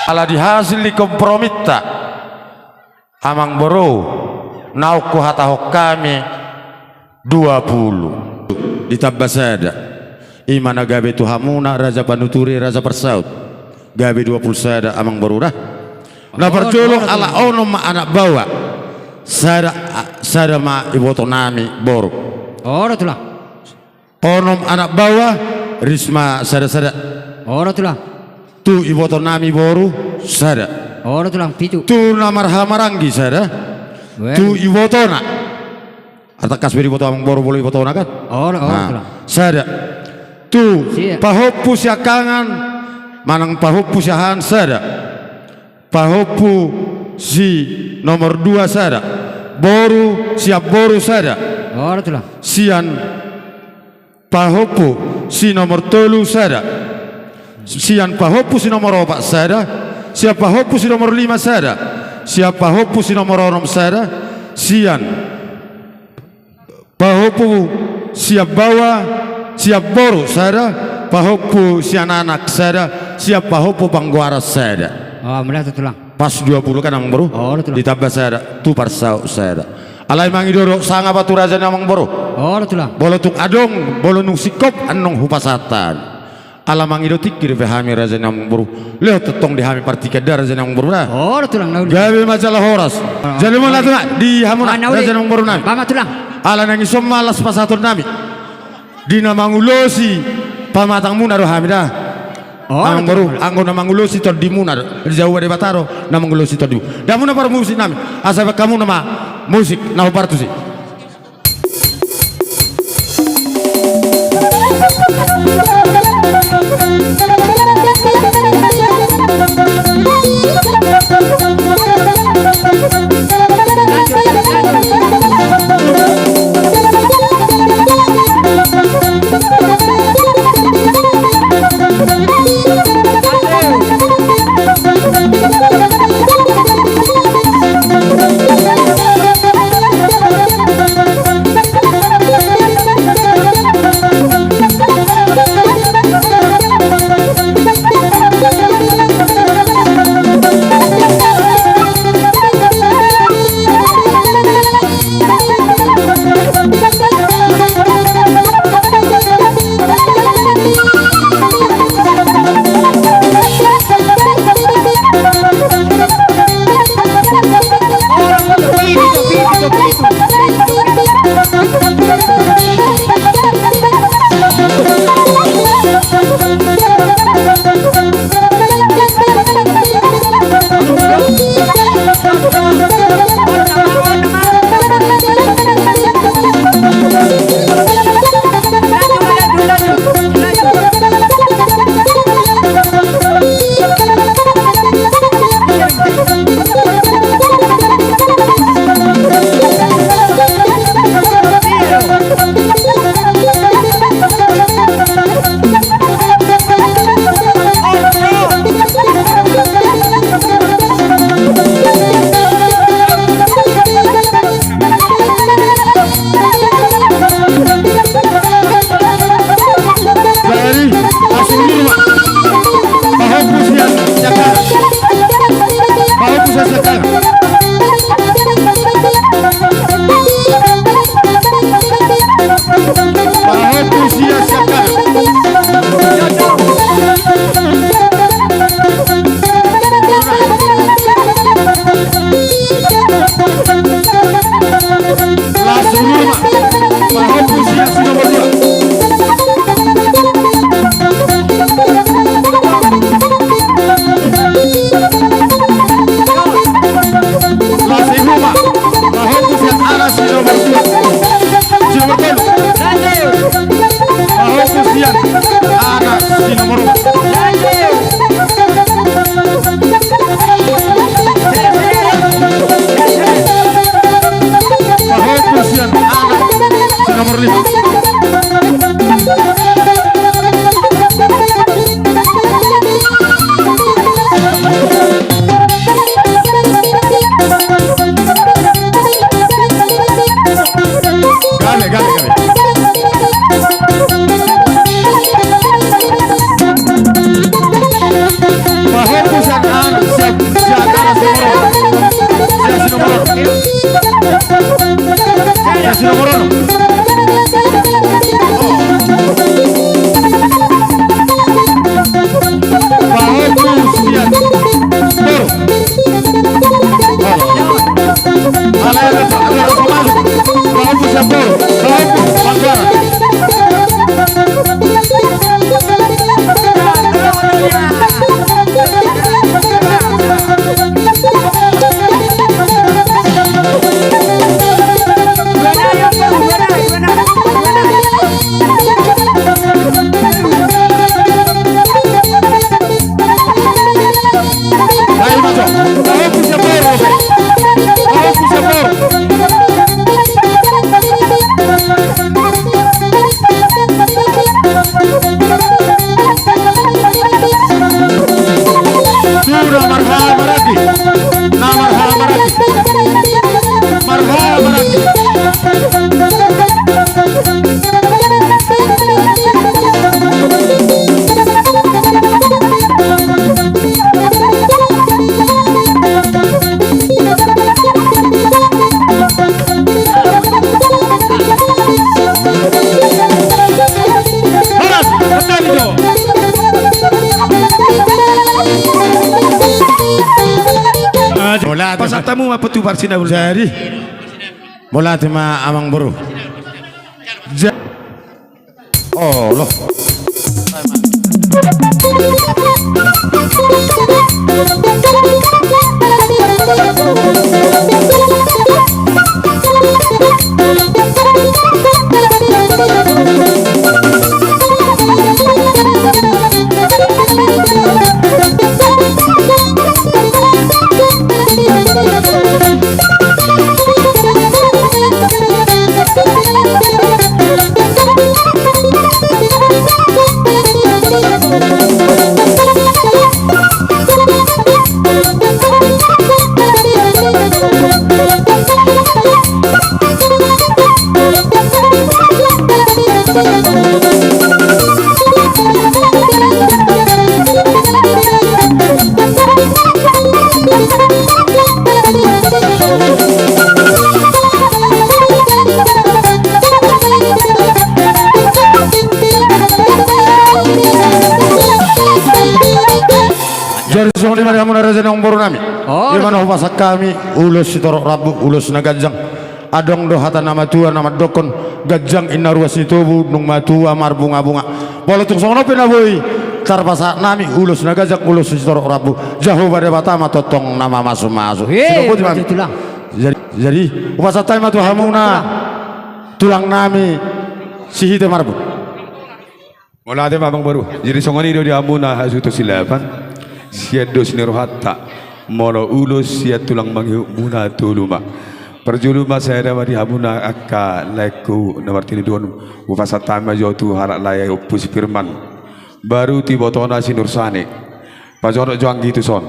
Ala di hasil ni komprominta, amang boru, Naung huhatahon hami dua pulu. Ditamba sada. I ma na gabe tu hamuna raja panuturi, raja parsaut. Gabe dua pulu sada amangboru da. Na parjolo, ala onom ma anak baoa. Sada, sada ma ibotonami boru. Olo tulang. Onom anak baoa, ris ma sada-sada. Olo tulang. Tu ibotonami boru sada. Olo tulang, pitu. Tu na marhahamaranggi sada. Well. Tu ibotona. Artangkas be diboto amangboru molo ibotona kan? Olo, olo tulang. Sada. Tu pahompu siangkangan manang pahompu siahaan sada. Pahompu si nomor dua sada. Boru, sian boru sada. Olo tulang. Sian pahompu si nomor tolu sada. Sian pahompu si nomor opat sada. Sian pahompu si nomor lima sada. Sian pahompu si nomor onom sada. Sian pahompu sian baoa, sian boru sada. Pahompu sian anak sada. Sian pahompu panggoaran sada. Pas dua pulu kan amangboru? Ditamba sada, tu parsaut sada. Alai mangido do sangap tu raja ni amangboru. Molo tung adong, molo nunga singkop annon hupasahat hami. Ala mangido tingki dope hami raja ni amangboru. Lehon tongtong di hami partingkian da raja ni amangboru da. Gabe ma jala horas. Jala mauliate ma di hamuna raja ni amangboru nami. Ala nang ison ma las pasahaton nami. Di na mangulosi pamatangmuna do hami da. Amangboru, anggo na mangulosi tondimuna do. Dijou Debata do na mangulosi tondimuna. Damuna parmusik nami. Asa baen hamuna ma musik na hombar tusi. Sinomorono. Pahopu sian Boru. Ala, ala, ala, ala, pahopu sian Boru. Pahopu Manggarai. Tu na marhaha maranggi. Na marhaha maranggi. Marhaha maranggi. Mauliate ma. Pasahat hamu ma tu parsinabul. Jadi, mauliate ma amang boru. Ja- Olo. Jadi songon i ma di hamuna raja ni amang boru nami. Oh. Ima na hupasahat hami ulos sitorop rambu, ulos na ganjang. Adong do hata na matua na mandokkon, ganjang inna ruas ni tobu, nunga matua marbungabunga. Molo tung songon on pe na boi tarpasahat nami ulos na ganjang, ulos sitorop rambu, Jahowa Debata ma tongtong na mamasumasu. Eh, sinombo di mami. Jadi, jadi hupasahat hami ma tu hamuna tulang nami Sihite Marbun. Mauliate ma amang boru. Jadi songon i do di hamuna hasuhuton silapan, sian dos ni rohanta, molo ulos sian tulang mangihutmuna tolu ma. Parjolo ma sada ma di hamuna angka laengku na martinodohon, hupasahat hami ma jo tu halak lae Ompu si Firman. Baru tu ibotona si Nursani. Pajonok jo anggi tuson.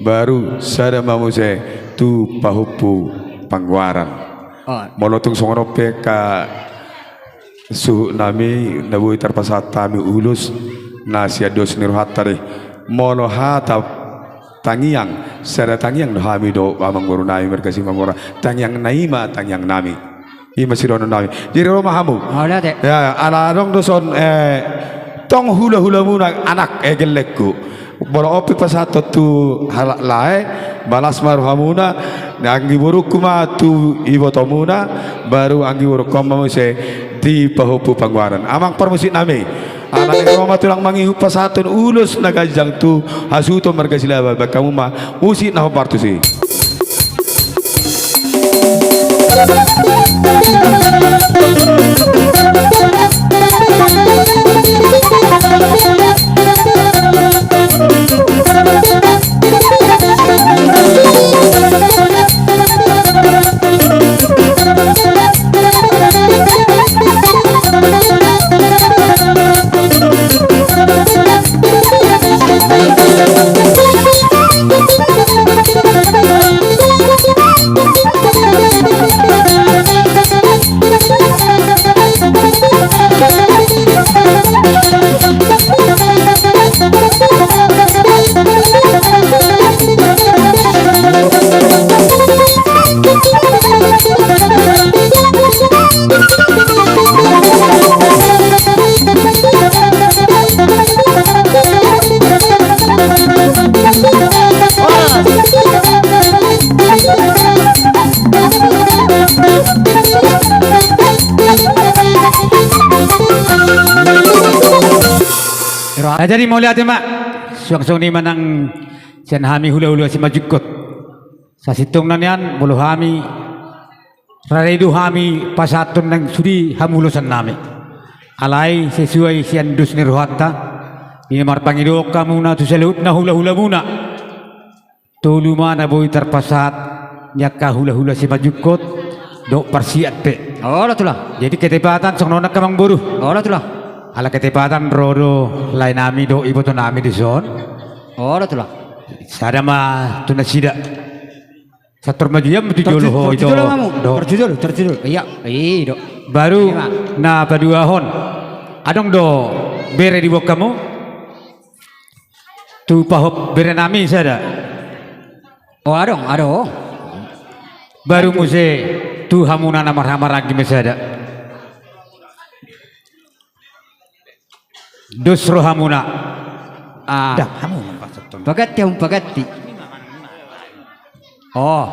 Baru sada ma muse tu pahompu Panggoaran. Oh. Molo tung songon on pe angka suhut nami na boi tarpasahat hami ulos na sian dos ni rohanta do i. Molo hata tangiang, sada tangiang do hami dohot amang boru nami marga Simanjorang. Tangiang na i ma tangiang nami. I ma sidohonon nami. Jadi ro ma hamu. Mauliate. Ya, ala adong do son, eh, tong hulahulamuna anak, eh, gellengku. Molo on pe pasahathon tu halak lae, balas ma rohamuna, anggi borungku ma tu ibotomuna, baru anggi borungku on ma muse di pahompu Panggoaran. Amang parmusik nami. Ala ni ro ma tulang mangihut pasahathon ulos na ganjang tu hasuhuton marga Silaban, baen hamu ma musik na hombar tusi. Ah, jadi mauliate ma. Suang songon i ma nang sian hami hulahula Simanjungkot. Sasintongna nian molo hami rade do hami pasahathon nang sude hamulosan nami. Alai sesuai sian dos ni rohanta, i na marpangidoan hamuna tu saluhutna hulahulamuna. Tolu ma na boi tarpasahat ni angka hulahula Simanjungkot dohot parsiat pe. Olo tulang. Jadi ketepatan songon on angka amangboru. Olo tulang. Ala ketepatan ro do lae nami dohot iboto nami dison. Olo tulang. Sada ma tu nasida. Sator maju ia tu jolo ho. Tarjujur, tarjujur. Iya, i do. Baru na paduahon. Adong do bere diboan hamu? Tu pahop bere nami sada. O adong, adong. Baru muse tu hamuna na marhahamaranggi ma sada. Dos rohamuna. Ah. Paganti hamu paganti. O.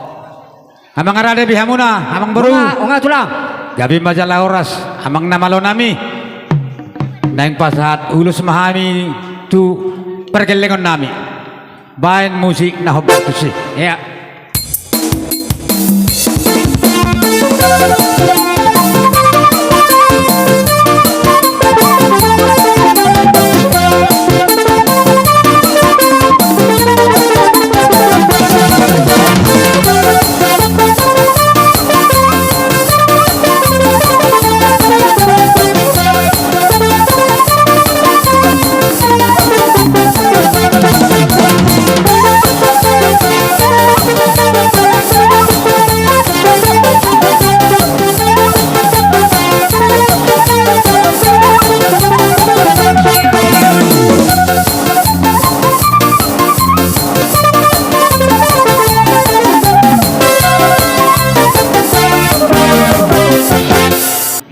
Amang rade be hamuna, amangboru. Onga, onga tulang. Gabe ma jala horas, amang na malo nami. Naeng pasahat ulos ma hami tu pargellengon nami. Baen musik na hombar tusi. Ia.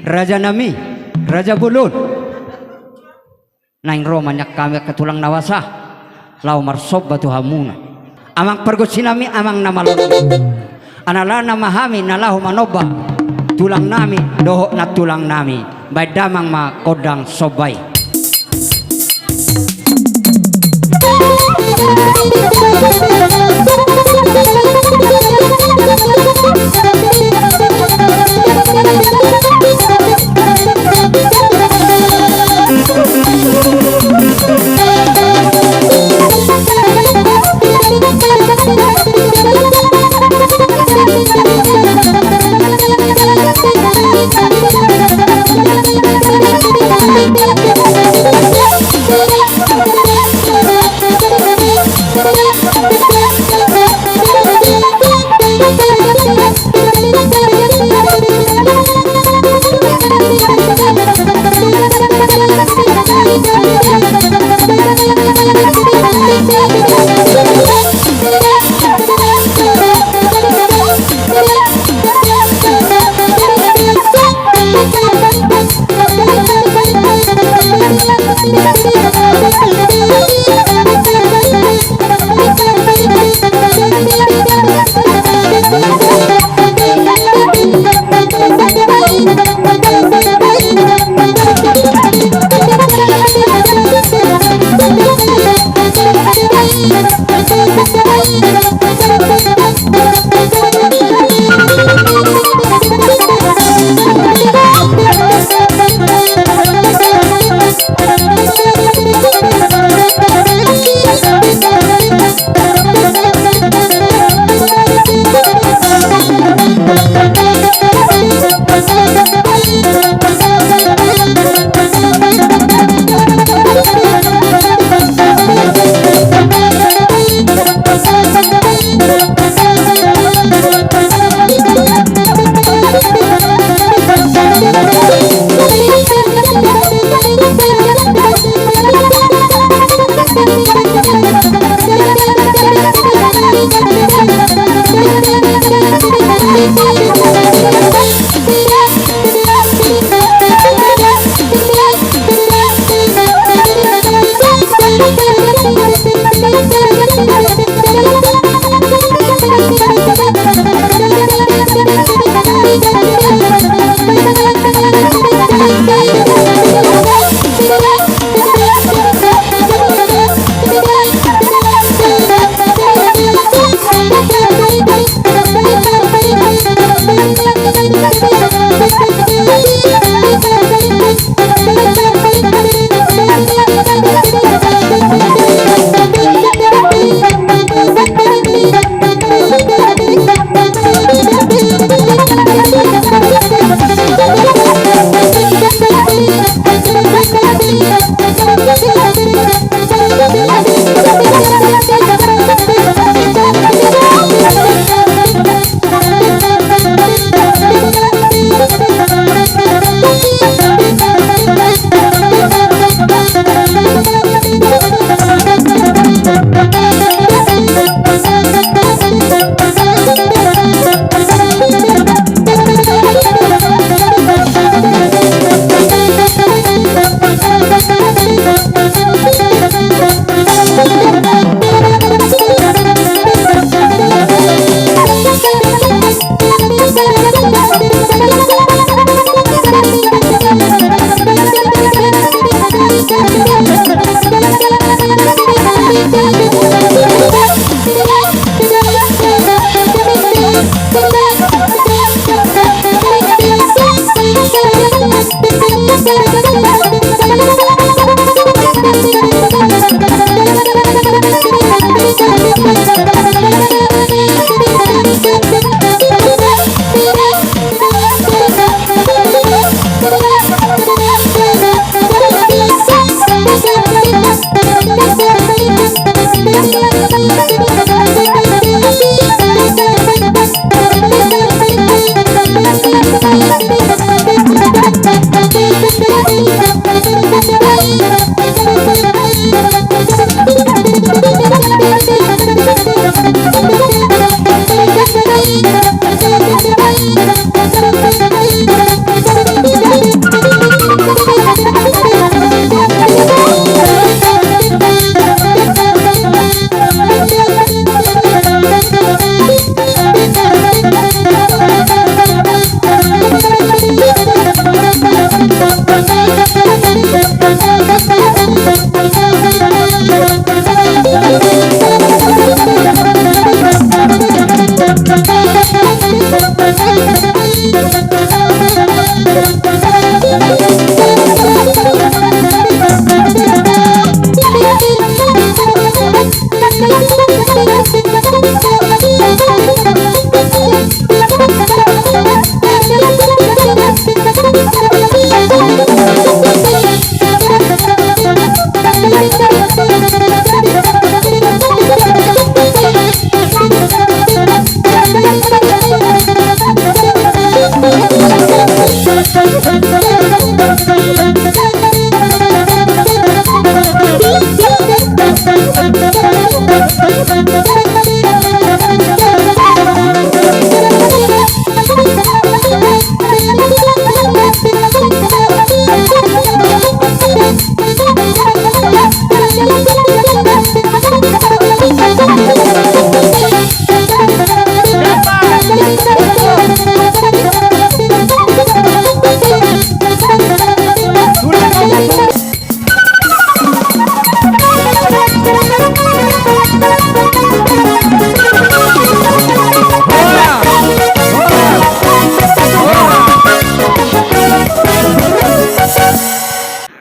Raja nami, raja bolon. Naeng ro ma nian hami angka tulang na basa laho marsomba tu hamuna. Amang pargonsi nami, amang na malo nami. Alana ma hami na laho manomba tulang nami dohot nantulang nami. Baen damang ma gondang somba i.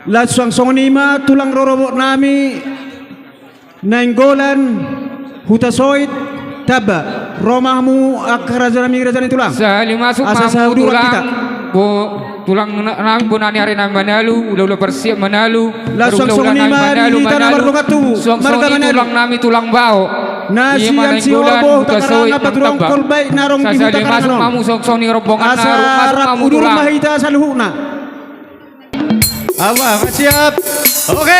Laos suang songon i ma tulang rorobot nami Nainggolan Hutasoit Tamba, ro ma hamu angka raja nami, raja ni tulang. Sahali masuk ma hamu tulang. Asa saudurang hita. Bo, tulang na-, nami bona ni ari na manalu, ula-ula parsiap manalu. Laos suang songon i ma di hita na mardongan tubu, marga Manalu. Suang songon i tulang nami tulang Bao. Na sian Sihorbo, Hutakarana, Padurongkol, Baik, Narong di Hutakarana on. Sahali masuk ma hamu suang songon i rombongan na ro, masuk ma hamu tulang. Asa rap udur ma hita saluhutna. Apa, apa, siap? Oke.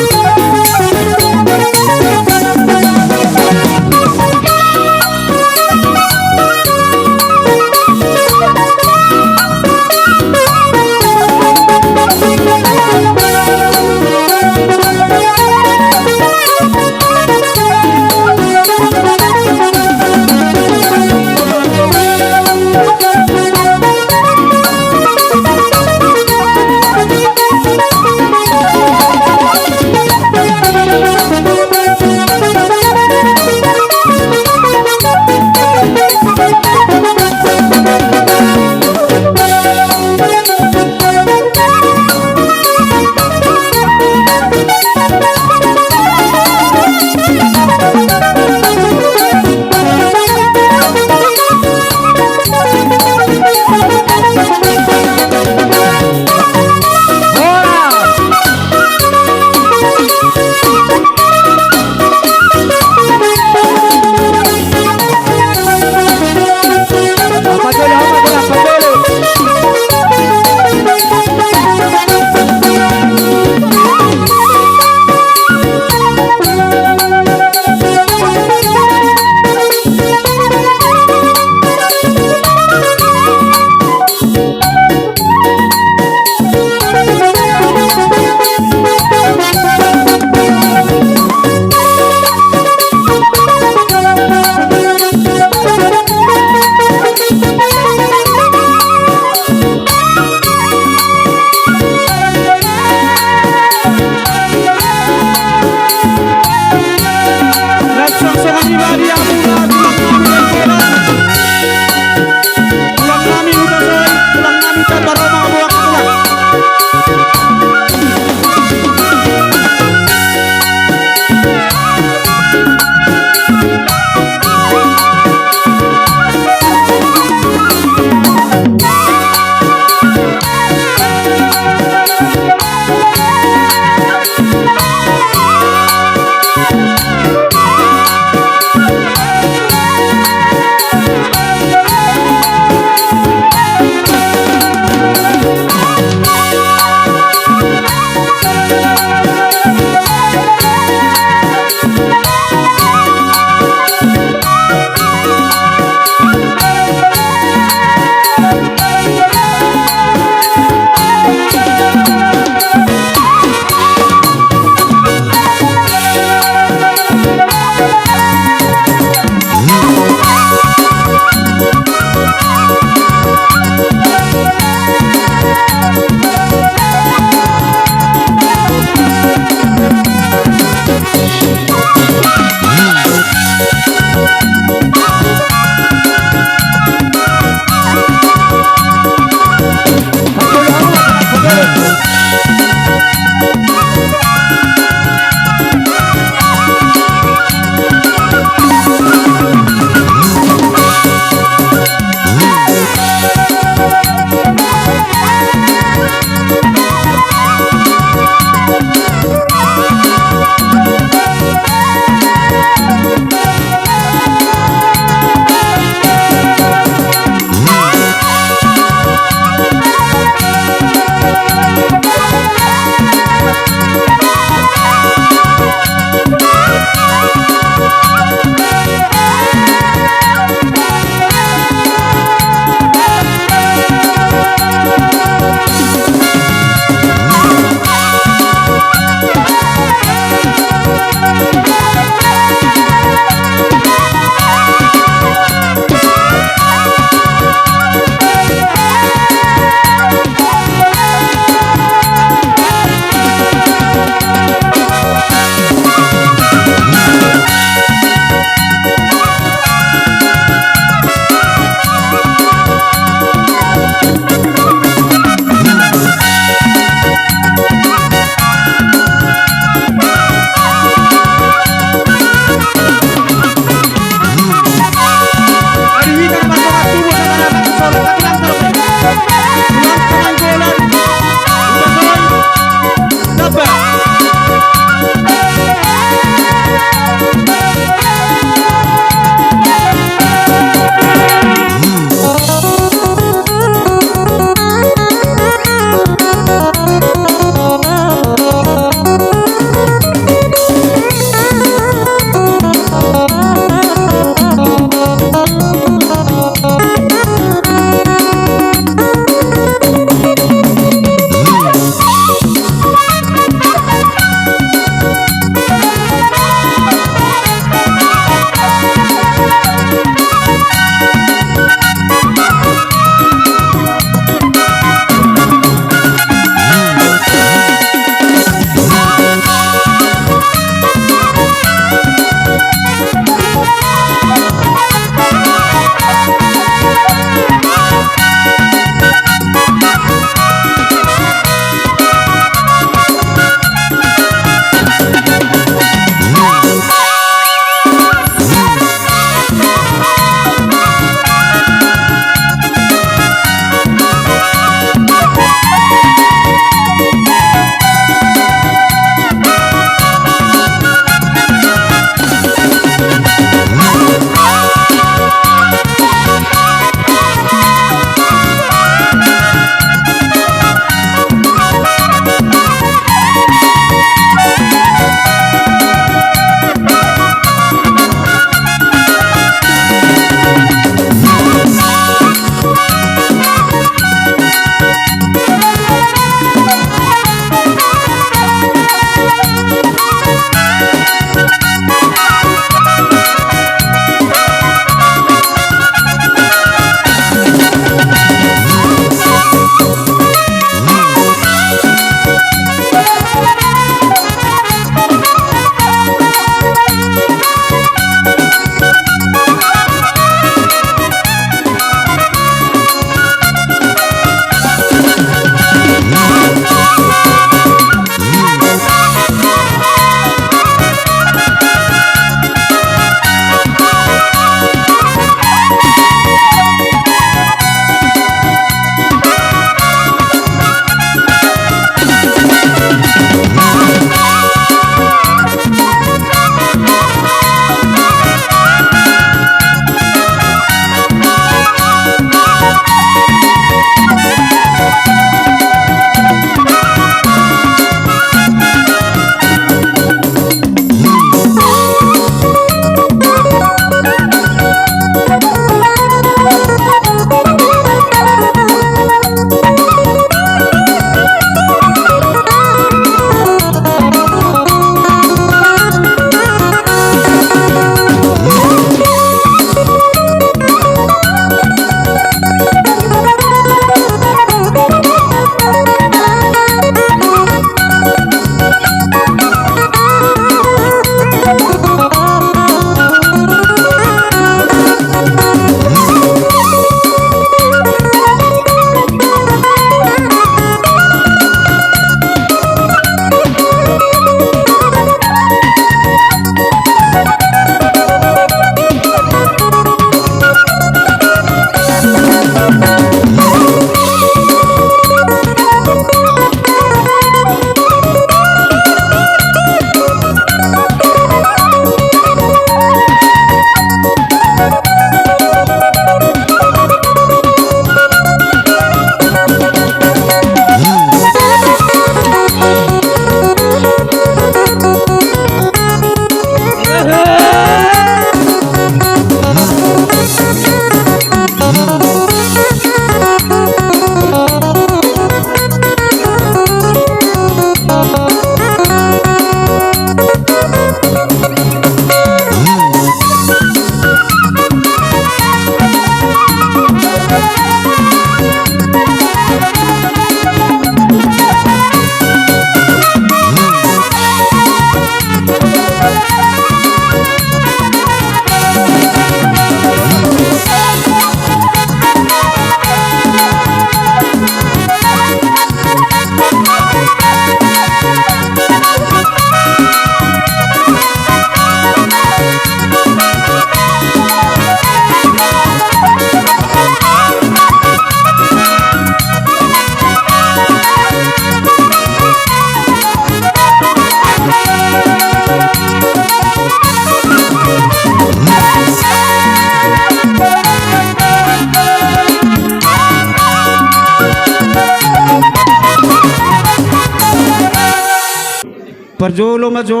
Parjolo ma jo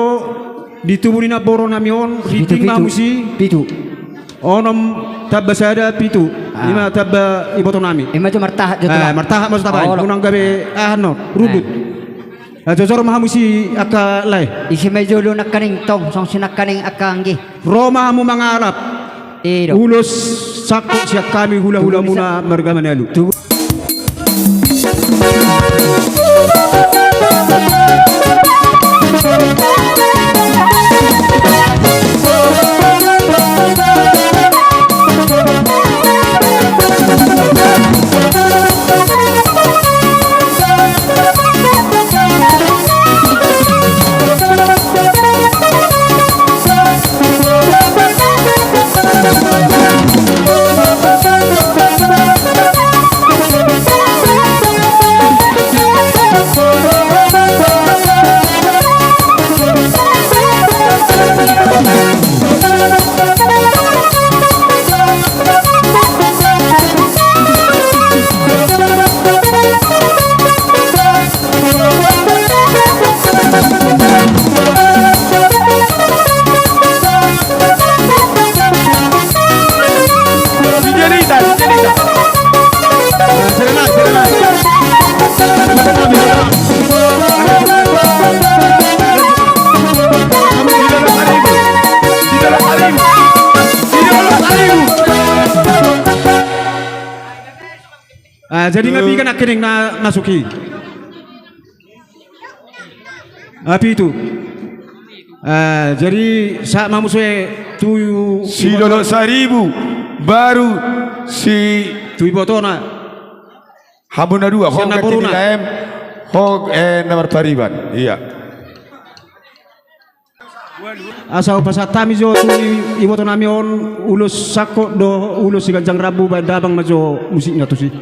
di tubu ni namboru nami on, pitu, riting ma pitu. Hamu si. Pitu. Onom tamba sada pitu. Ah. Ima tamba iboto nami. Ima jo martahat jo. Eh, tulang. Martahat ma jo tabaen. Olo. Unang gabe, ah, aha on, ribut. Eh. Ah, jojor ma hamu si angka lae. Ise ma jolo nangkaning tong, songon si nangkaning angka anggi. Ro ma hamu mangalap. I do. Ulos sangkot sian hami hulahulamuna marga Manalu. Tu- Ah, jadi nga piga nangkining na masuk i? Ah, pitu. Ah, jadi sahat ma muse tu si Dolok Saribu, baru si tu ibotona. Hamu na dua, ho na ganti boruna. Di K M, ho, eh, na marpariban. Iya. Asa hupasahat hami jo tu i-, iboto nami on ulos sangkot dohot ulos siganjang rambu, baen damang ma jo musikna tusi.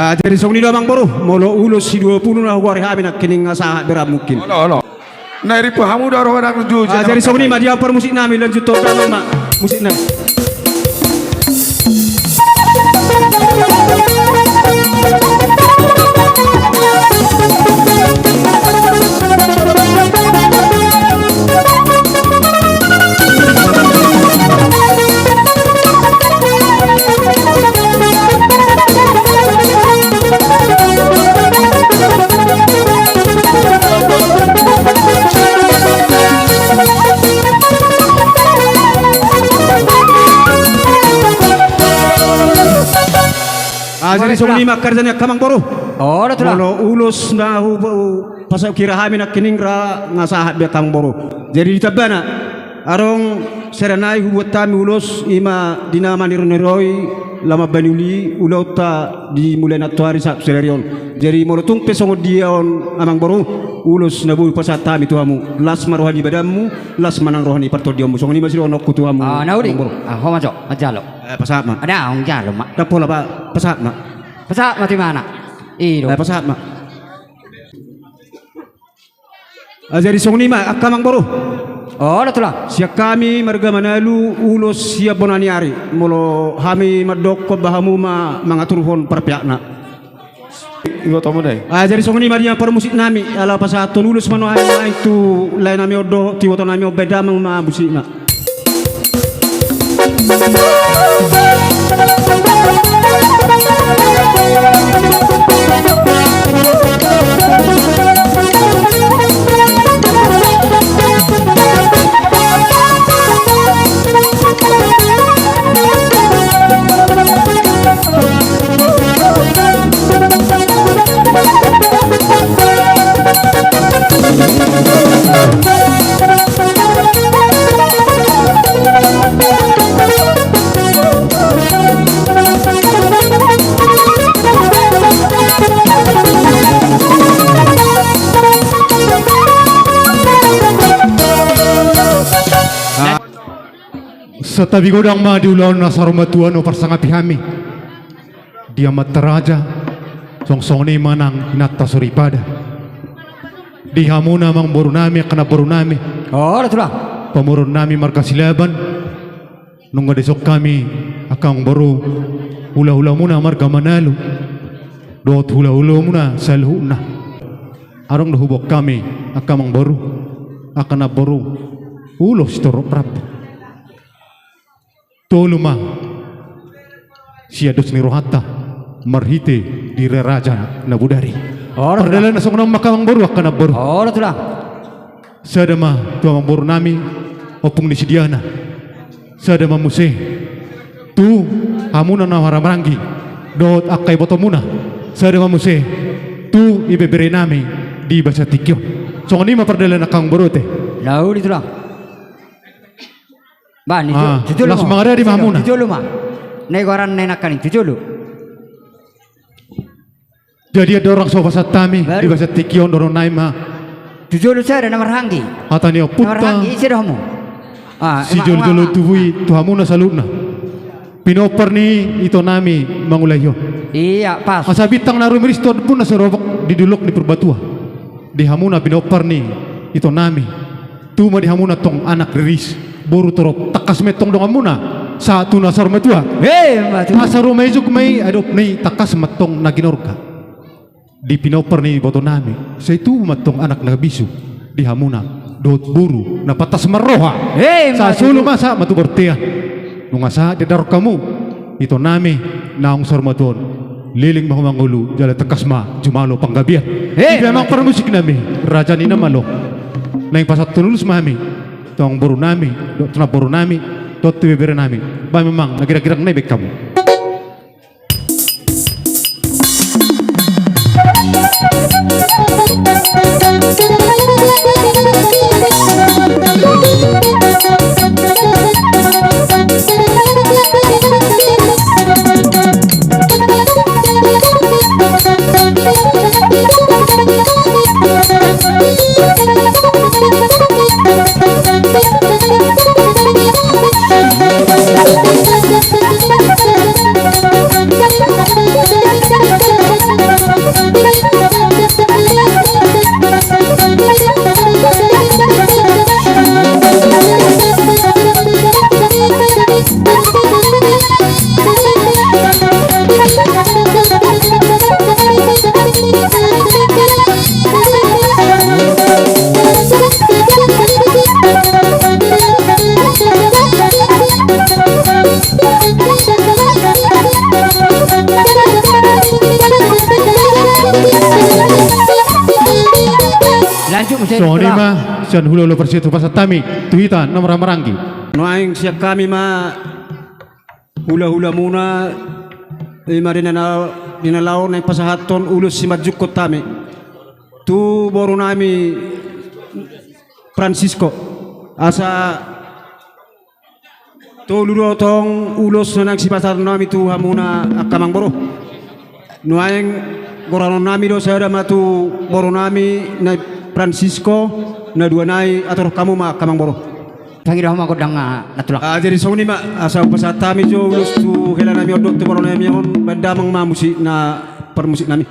Ah, jadi songon i do amang boru, molo ulos si dua pulu na hugoari hami nangkining nga sahat be ra mungkin. Olo, olo. Na iripu hamu do roha nang tuju. Ah, jadi songon i ma, diampar musik nami, lanjut tu damang ma musik nami. Ah, jadi songon i ma angka raja ni angka amang boru. Olo, tulang. Molo ulos na hu, hu, pasahat hira hami nangkining ra nga sahat be angka amang boru. Jadi di tambana adong sada nai hubuat hami ulos, ima di na maniroi-niroi, laho mambahen uli ulaonta di mulai nantoari sahat tu sadari on. Jadi molo tung pe songon dia on amang boru, ulos na boi hupasahat hami tu hamu, las ma roha ni badanmu, las ma nang roha ni partondionmu. Songon i ma sidohononku tu hamu. Ah, na uli. Amang boru. Ah, ho ma jo, manjalo. Eh, pasahat ma. Ada, manjalo ma. Ndang pola, pasahat ma. Pasahat ma tu ibana. I do. Eh, pasahat ma. Ah, jadi songon i ma angka amang boru. Olo, Tulang. Sian hami marga Manalu, ulos sian bona ni ari. Molo hami mandokkon, ba hamu ma mangaturhon parpeakna. Iboto hamu da i. Ah, jadi songon i ma di parmusik nami, ala pasahathon ulos ma nuaeng tu lae nami on dohot tu iboto nami on, baen damang ma musikna. Santabi godang ma di ulaon na saur matua na huparsangapi hami. Di amanta raja, songon i ma nang inanta soripada. Di hamuna amangboru nami, angka namboru nami. Olo, Tulang. Pamoruon nami marga Silaban. Nunga dison hami, angka amangboru, hulahulamuna marga Manalu dohot hulahulamuna saluhutna. Adong do huboan hami, angka amangboru, angka namboru, ulos sitorop rambu. Tolu ma sian dos ni rohanta marhite di raraja na bodari. Olo, Tulang. Pardalanan songon on ma, angka amangboru, angka namboru. Olo, Tulang. Sada ma tu amangboru nami, ompung ni si Diana. Sada ma muse tu hamuna na marhahamaranggi dohot angka ibotomuna. Sada ma muse tu ibebere nami di bagasan tingki on. Songon i ma pardalanan, angka amangboru, ate. Lauli, Tulang. Bah, ni tu-, ah, tu jolo laos ma. Mangaradi ma hamuna. Tu jolo ma. Na i goaranna nangkaning tu jolo. Jadi andorang so pasahat hami di bagasan tingki on, dohonon nami ma. Tu jolo sada na marhahamaranggi. Hata ni ompunta. Na marhahamaranggi, ise do hamu? Ah, si jolo-jolo tubu i tu hamuna saluhutna. Pinompar ni ito nami mangulahon. Iya, pas. Asa bintang na rumiris tu ombun na so ro di dolok ni Purbatua. Di hamuna pinompar ni ito nami. Tu ma di hamuna tong anak riris, boru torop, tangkas ma i tong donganmuna sahat tu na saur matua. He, matua. Asa ro ma i, jug ma i, adop ni tangkas ma tong na ginorga. Di pinompar ni iboto nami, sai tubu ma tong anak na bisu di hamuna dohot boru na pantas marroha. He, matua. Sasolu ma sahat ma tu bontean. Nunga sahat di darotan hamu, ito nami naung saur matua on. Leleng ma ho mangolu jala tangkas ma jumalo panggabean. He, matua. Di pe amang parmusik nami, raja ni na malo. Naeng pasahathon ulos ma hami tu amangboru nami, dohot tu namboru nami, dohot tu ibebere nami. Baen ma amang na girang-girang na i, baen hamu. Lanjut muse. Songon i ma sian hulahula, pasahat hami tu hita na marhahamaranggi. Nuaeng sian hami ma hulahulamuna, i ma di na, di na laho, naeng pasahathon ulos simanjujungkon hami tu boru nami Francisco. Asa tolu do tong ulos na naeng sipasahaton nami tu hamuna angka amangboru. Nuaeng goranon nami do, sada ma tu boru nami na i Francisco, na dua nai atur hamu ma angka amangboru. Tangido hamu ma gondang, ah, na tulang. Ah, jadi songon i ma, asa hupasahat hami jo ulos tu hela nami on dohot tu boru nami on, baen damang ma musik na parmusik nami.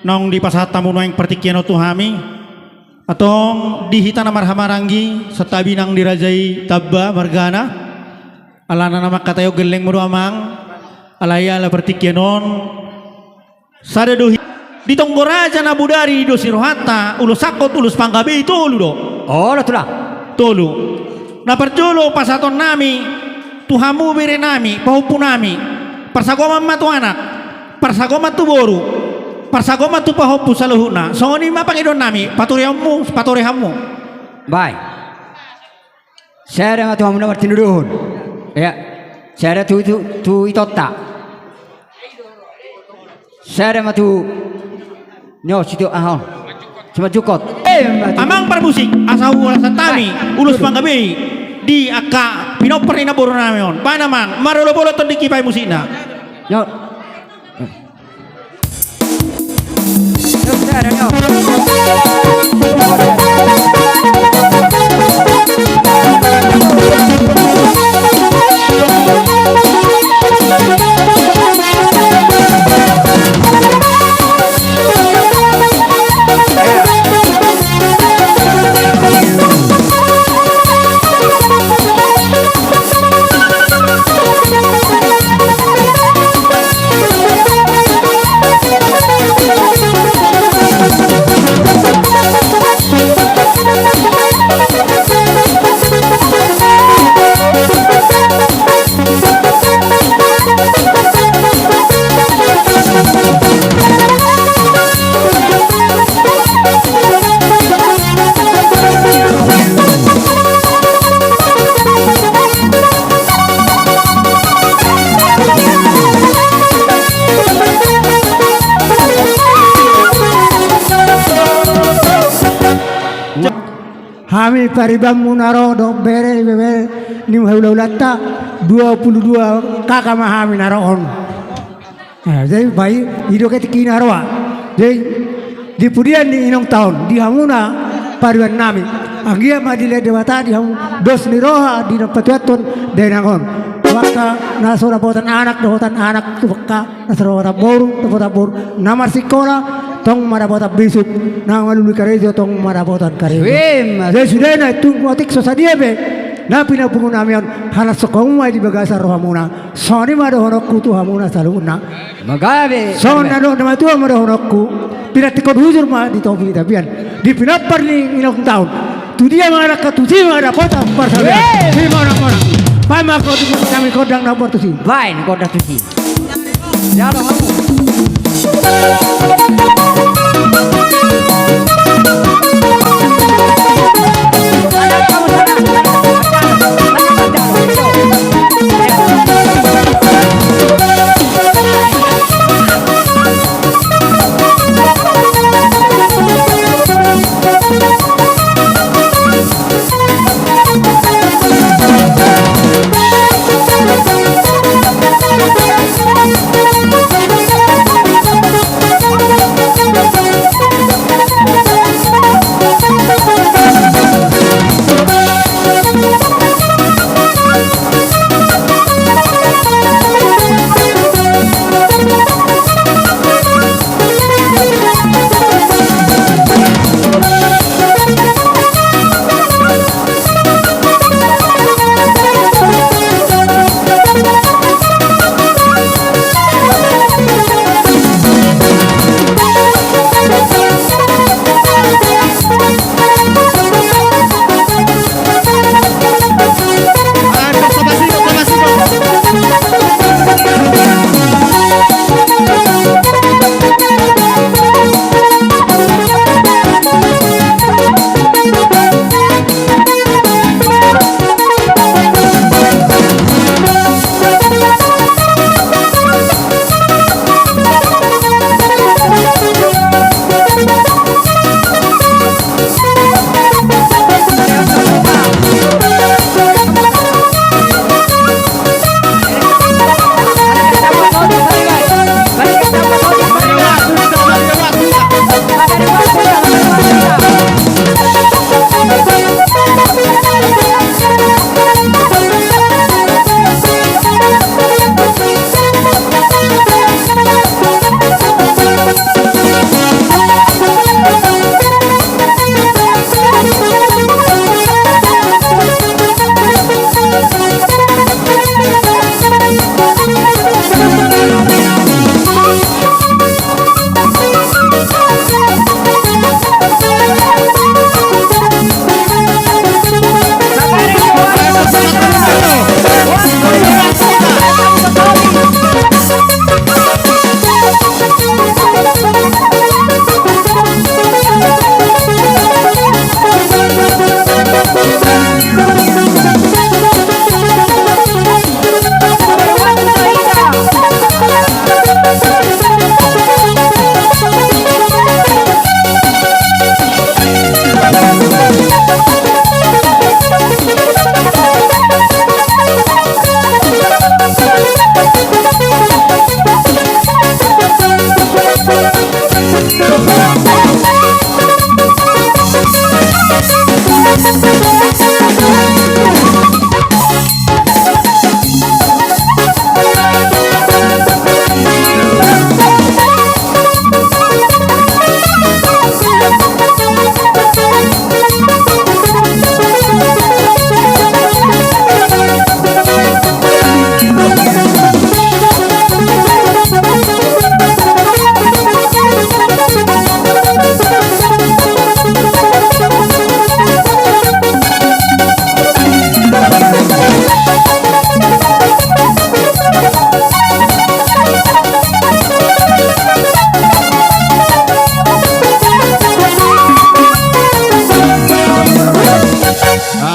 Naung dipasahat hamu nuaeng partingkian on tu hami. Antong di hita na marhahamaranggi, santabi nang di raja i tamba margana. Alana na mangkatai on gellengmu do amang. Alai ala partingkian on, sada do hi-, di tonggo raja na bodari dos ni rohanta, ulos sangkot, ulos panggabean, tolu do. Olo, tulang. Tolu. Na parjolo pasahatonnami tu hamu berenami, pahompunami, parsagoman ma tu anak, parsagoman tu boru, parsagoman tu pahompu saluhutna. Songon i ma pangidoannami, paturehonmu, paturehonmu. Baen. Sada ma tu hamu na martinodohon. Ia. Sada tu, tu, tu itonta. Sada ma tu, nyo, situ, aha on. Simanjungkot. Eh, ma tu. Amang parmusik, asa huulasan hami, baen, ulos panggabean di angka pinompar ni namborunami on. Baen amang, marolopolop tondingki, baen musikna. Nyo. Hami paribanmu na ro dohot bere, ibebere ni hulahulanta, dua pulu dua K K ma hami na ro on. Eh, jadi baen, i do tingki na ro. Jadi di pudian ni inongta on, di hamuna paribanami. Anggiat ma dilehon Debata di hamu dos ni roha di na patuathon dainang on. Angka na so dapotan anak, dapotan anak tu angka na so dapotan boru, dapotan boru. Na marsikola, tong ma dapotan bisuk. Na mangalului karejo, tong ma dapotan karejo. Emma tutu. Jadi sudena, tung otik so sadia pe na pinapungunami on, halas so hamu ma i di bagasan rohamuna. Songon i ma dohononku tu hamuna saluhutna. Magabe. Songon na dohot na matua ma dohononku. Pinantikhon hujur ma di topi ni tapian. Di pinompar ni inongta on. Tudia ma angka tusi ma dapotan parsaulian. Weh. Simonang-monang. Baen ma gondang, gondang na tusi. Baen gondang tusi. Jalo hamu.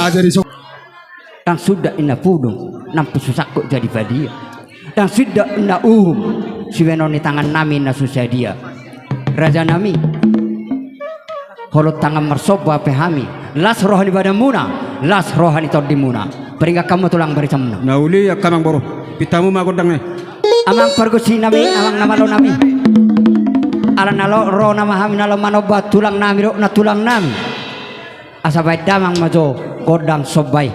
Ndang suda inna pudun, nampuna so sangkot jadi padia. Ndang suda inna uhum, sibahenon ni tangannami na so sadia. Rajanami, holong tangan marsomba pe hami, las roha ni badanmuna, las roha ni tondimuna. Paringkatkan ma tulang barisamuna. Na uli angka amangboru, pintamu ma gondang i. Amang pargonsinami, amang na malonami. Ala na ro nama hami na laho manomba tulangnami dohot nantulangnami. Asa baen damang ma jo gondang somba i.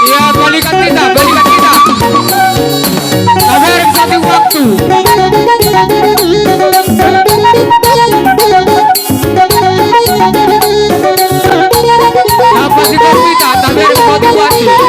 Ia, balikan hita, balikan hita. Tabereng satu waktu. Apa sih kau minta? Tabereng satu waktu.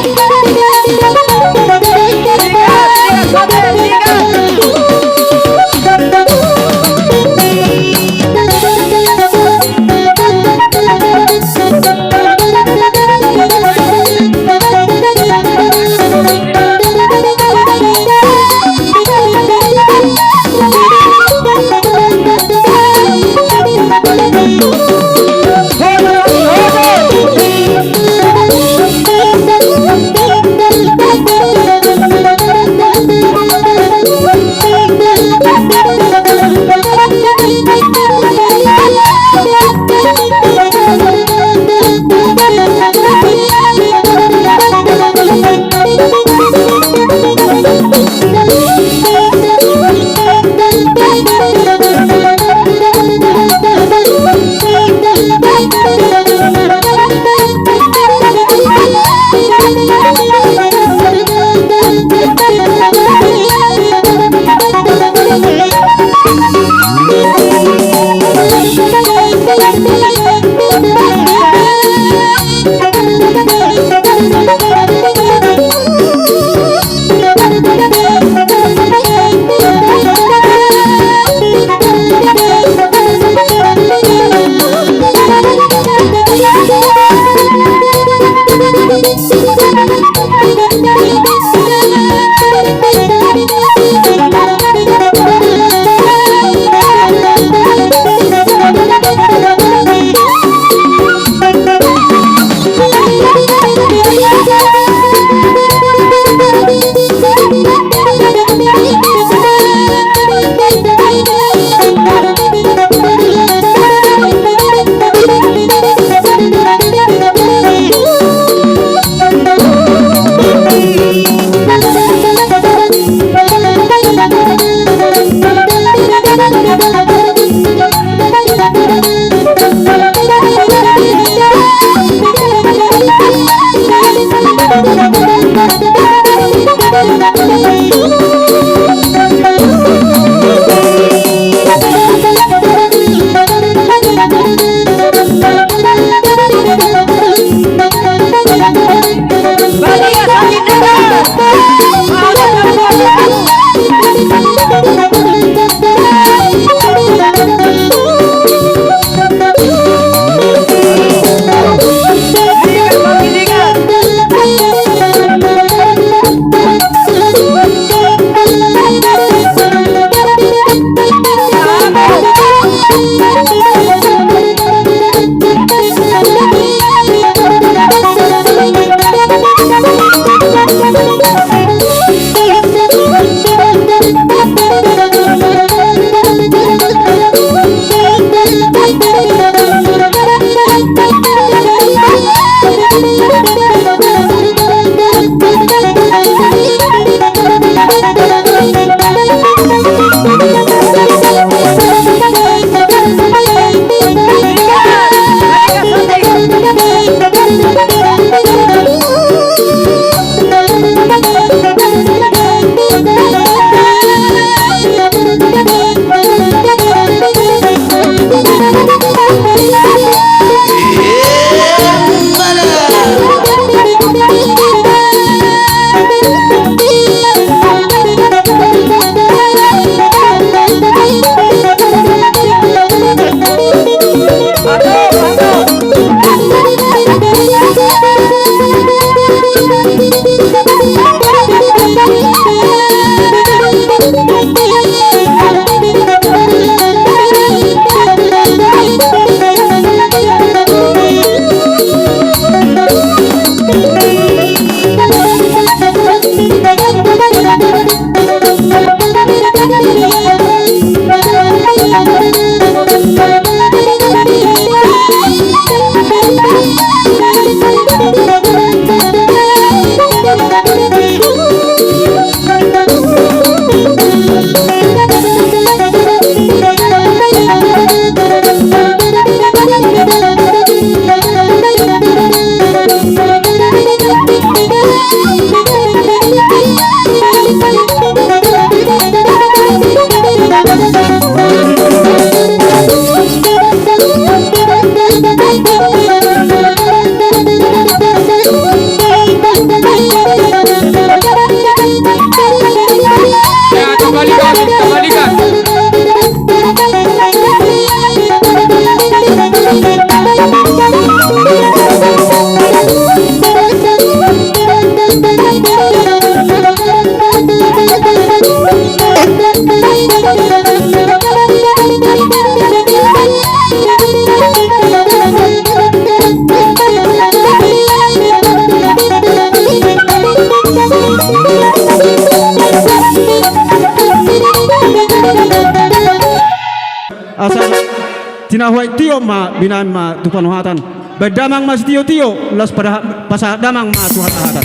ma binahen ma tu panuhatan. Baen damang ma sitio-tio, laos pada pasahat damang ma tu hata-hata.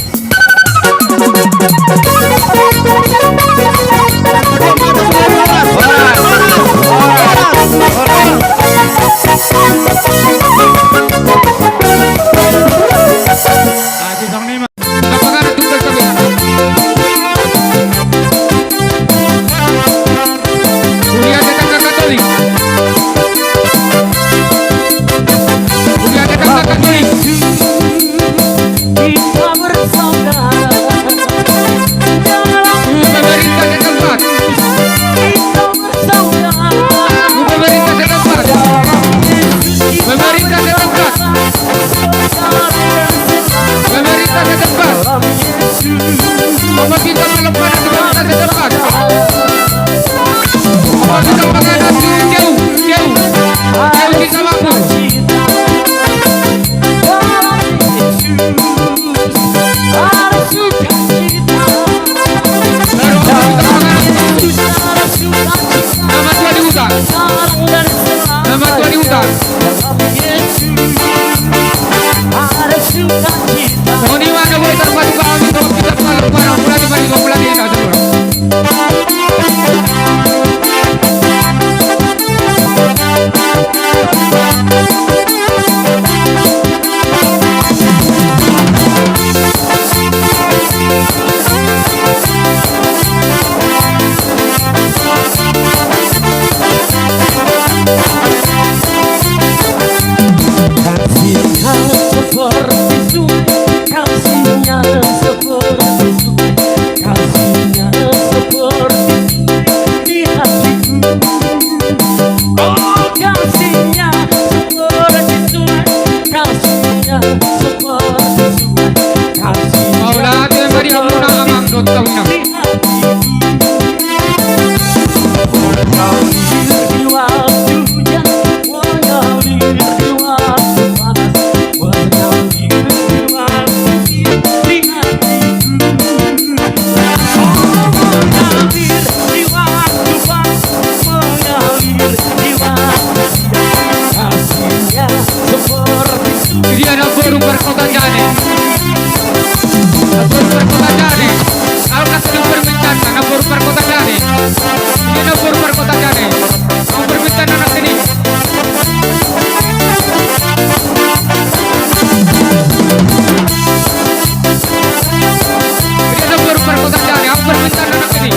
Pemerintah setempat. Pemerintah setempat. Pemerintah setempat. Pemerintah setempat. Pemerintah setempat. Pemerintah setempat. Pemerintah setempat. Dia na boru parkota jane. Na boru parkota jane. Au na sini permintaan, na boru parkota jane. Dia na boru parkota jane. Au permintaan na sini. Dia na boru parkota jane. Au permintaan na sini.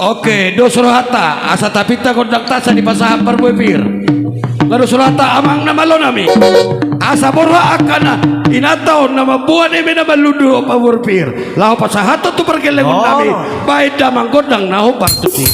Oke, dos rohanta, asa tapinta gondang ta asa dipasahat parbue pir. Nga dos rohanta amang na malo nami. Asa borhat angka na inanta on na mamboan eme na manlundu parbue pir. Laho pasahathon tu pargellengon nami. Baen damang gondang na hombar tusi.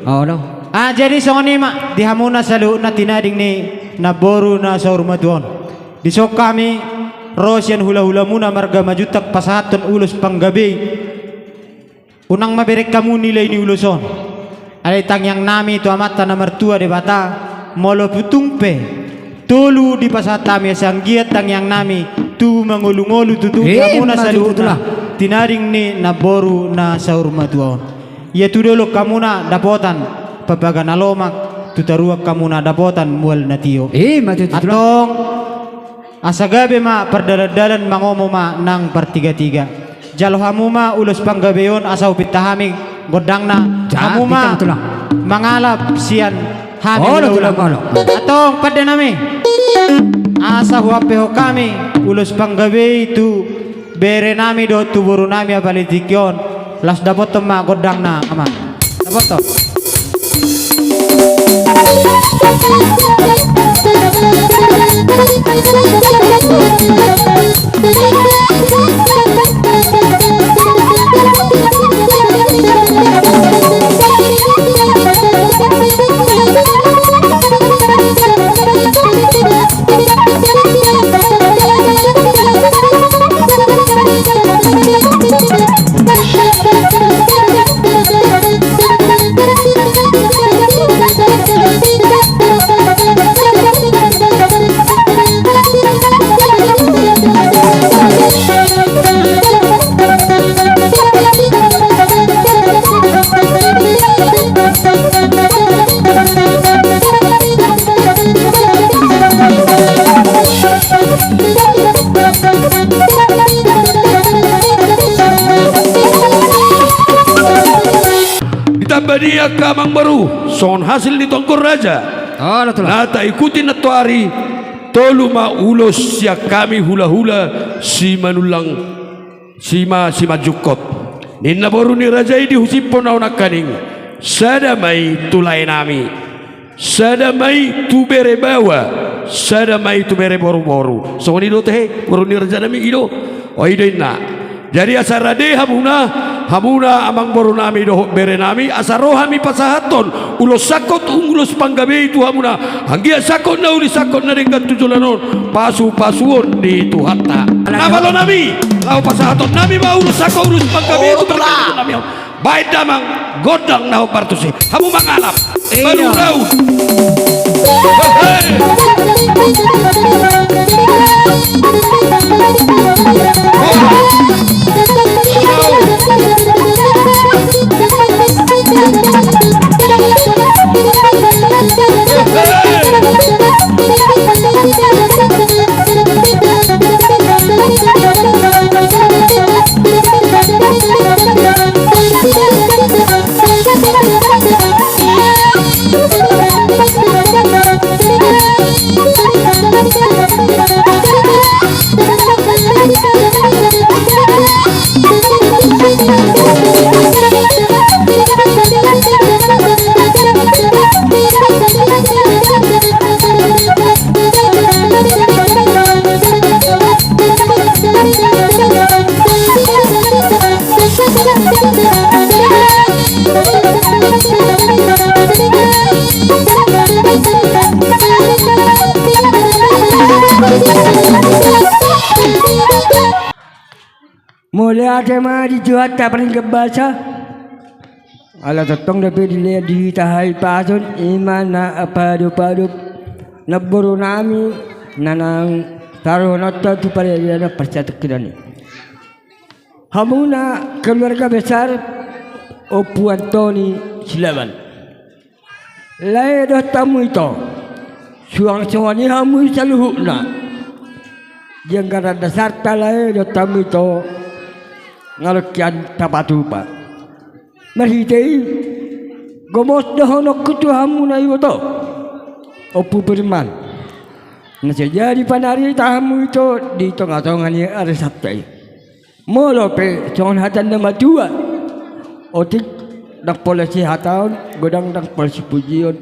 Olo. Ah, jadi songon i ma di hamuna saluhutna tinading ni namboru na saur matua on. Dison hami ro sian hulahulamuna marga Manjuntak pasahathon ulos panggabei. Unang ma bereng hamu nilai ni ulos on. Alai tangiang nami tu Amanta na martua Debata, molo tung pe tolu dipasahat hami asa anggiat tangiang nami tubu mangolungolu tutu di hamuna saluhutna tinading ni namboru na saur matua on. Ia tu dolok hamuna dapotan papaga na lomak, tu toruan hamuna dapotan mual na tio. Antong, asa gabe ma pardalandalan, mangomo ma nang partigatiga. Jalo hamu ma ulos panggabei on asa hupinta hami gondangna. Hamu ma mangalap sian hami. Antong pande nami, asa huampehon hami ulos panggabei tu bere nami dohot tu boru nami apala di tingki on. Laos dapothon ma gondangna, amang. Dapothon. Ditamba ni angka amangboru songon hasil ni tonggor raja na taikuti nantoari, tolu ma ulos sian hami hulahula Simanullang, Sima, Simanjungkot. Ninna boru ni raja i, dihusip hona on nangkaning: Sada ma i tu lae nami, sada ma i tu bere baoa, sada ma i tu bere boruboru. Songon i do tehe boru ni raja nami i do. O, i do inna. Jadi asa rade hamuna, hamuna amangboru nami dohot bere nami, asa ro hami pasahathon ulos sangkot, ulos panggabe i tu hamuna, anggiat sangkot na uli, sangkot na denggan tu joloan on, pasu-pasuon ni Tuhanta. Na malo nami, laho pasahathon nami ma ulos sangkot, ulos panggabe i tu bere nami on. Baen damang, gondang na hombar tusi. Hamu mangalap. Baru daun. Mauliate ma di Tuhanta paling gembasa. Ala tongtong dope dilehon di hita hahipason, i ma na padopadop namboru nami na naeng taruhononta tu paradiana parsatongkinan i. Hamuna keluarga besar Ompu Antoni Silaban. Lae dohot hamu ito, suang songon i hamu saluhutna. Di anggaran dasarta lae dohot hamu ito, nga ro hian tapatupa. Marhite i, gomos dohononku tu hamu na iboto, Ompu Firman, na so jadi panarita hamu ito di tongatonga ni arisanta i. Molo pe songon hata ni na matua, otik ndang pola sihataon, godang ndang pola sipujion.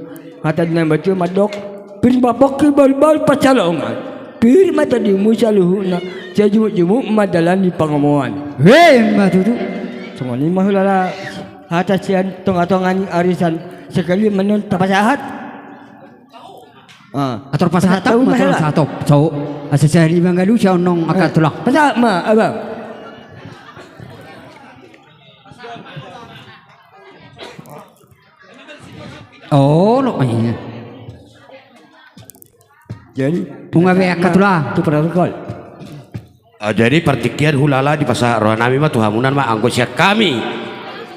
Hata ni na matua mandok: Pir ma pongki, bahulbahul pansalongan, pir ma tondimu saluhutna, sai jumutjumut ma dalan ni pangomoan. Emma tutu. Songon i ma hulala hata sian tongatonga ni arisan, sekali ma annon tapasahat. Ah. Ator pasahat ma tulang, sahat. Asa sahali mangalusi annon angka tulang. Pasahat ma, abang. Oh, lo, iya. Jadi, nunga be angka tulang. Tu protokol. Ah, jadi partingkian hulala dipasahat roha nami ma tu hamuna ma, anggo sian hami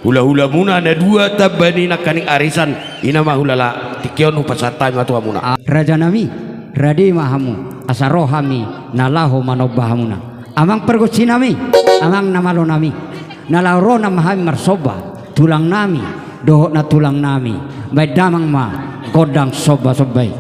hulahulamuna na dua tamba ni nangkaning arisan, i ma hulala tingki on hupasahat hami ma tu hamuna. Ah, raja nami, rade ma hamu, asa ro hami na laho manomba hamuna. Amang pargonsi nami, amang na malo nami, na laho ro nama hami marsomba, tulang nami dohot nantulang nami, baen damang ma gondang sombasomba i.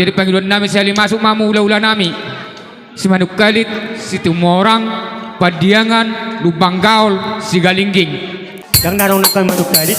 Jadi pangidoan nami sahali masuk ma hamu hula-hula nami. Simanungkalit, Situmorang, Pandiangan, Lumban Gaol, Sigalingging. Dang na adong nangkin manungkalit.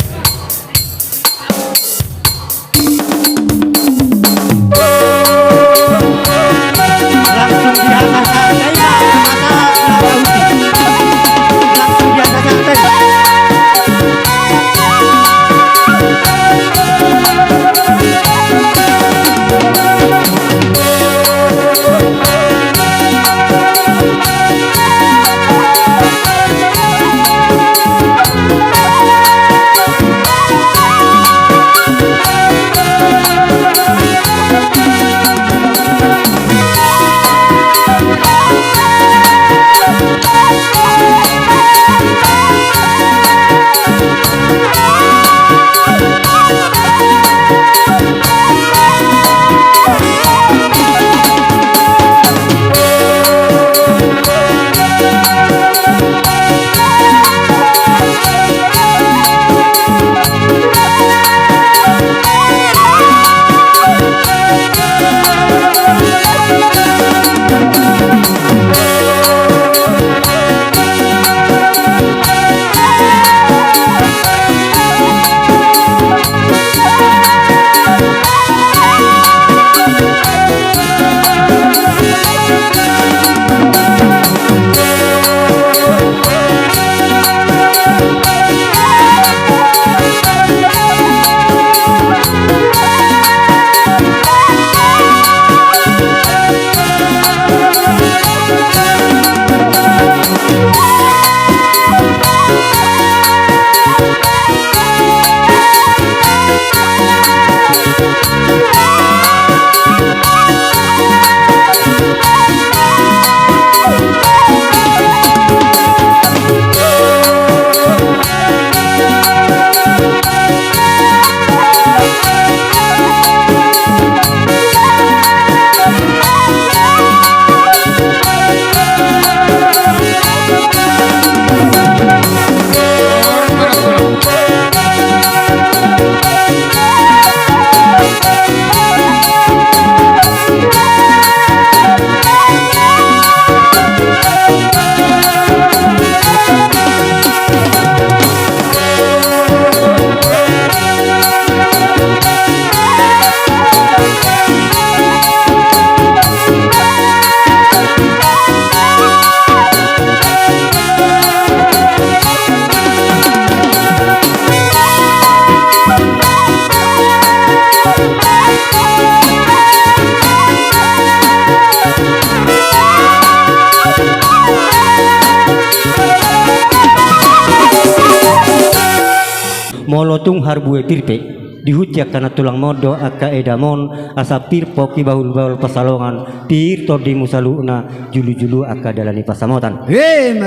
Tung harbue pir pe, dihuti angka nantulang mondo, angka edamon, asa pir pongki bahul-bahul pansalongan, pir tondimu saluhutna, julu-julu angka dalan ni pansamotan.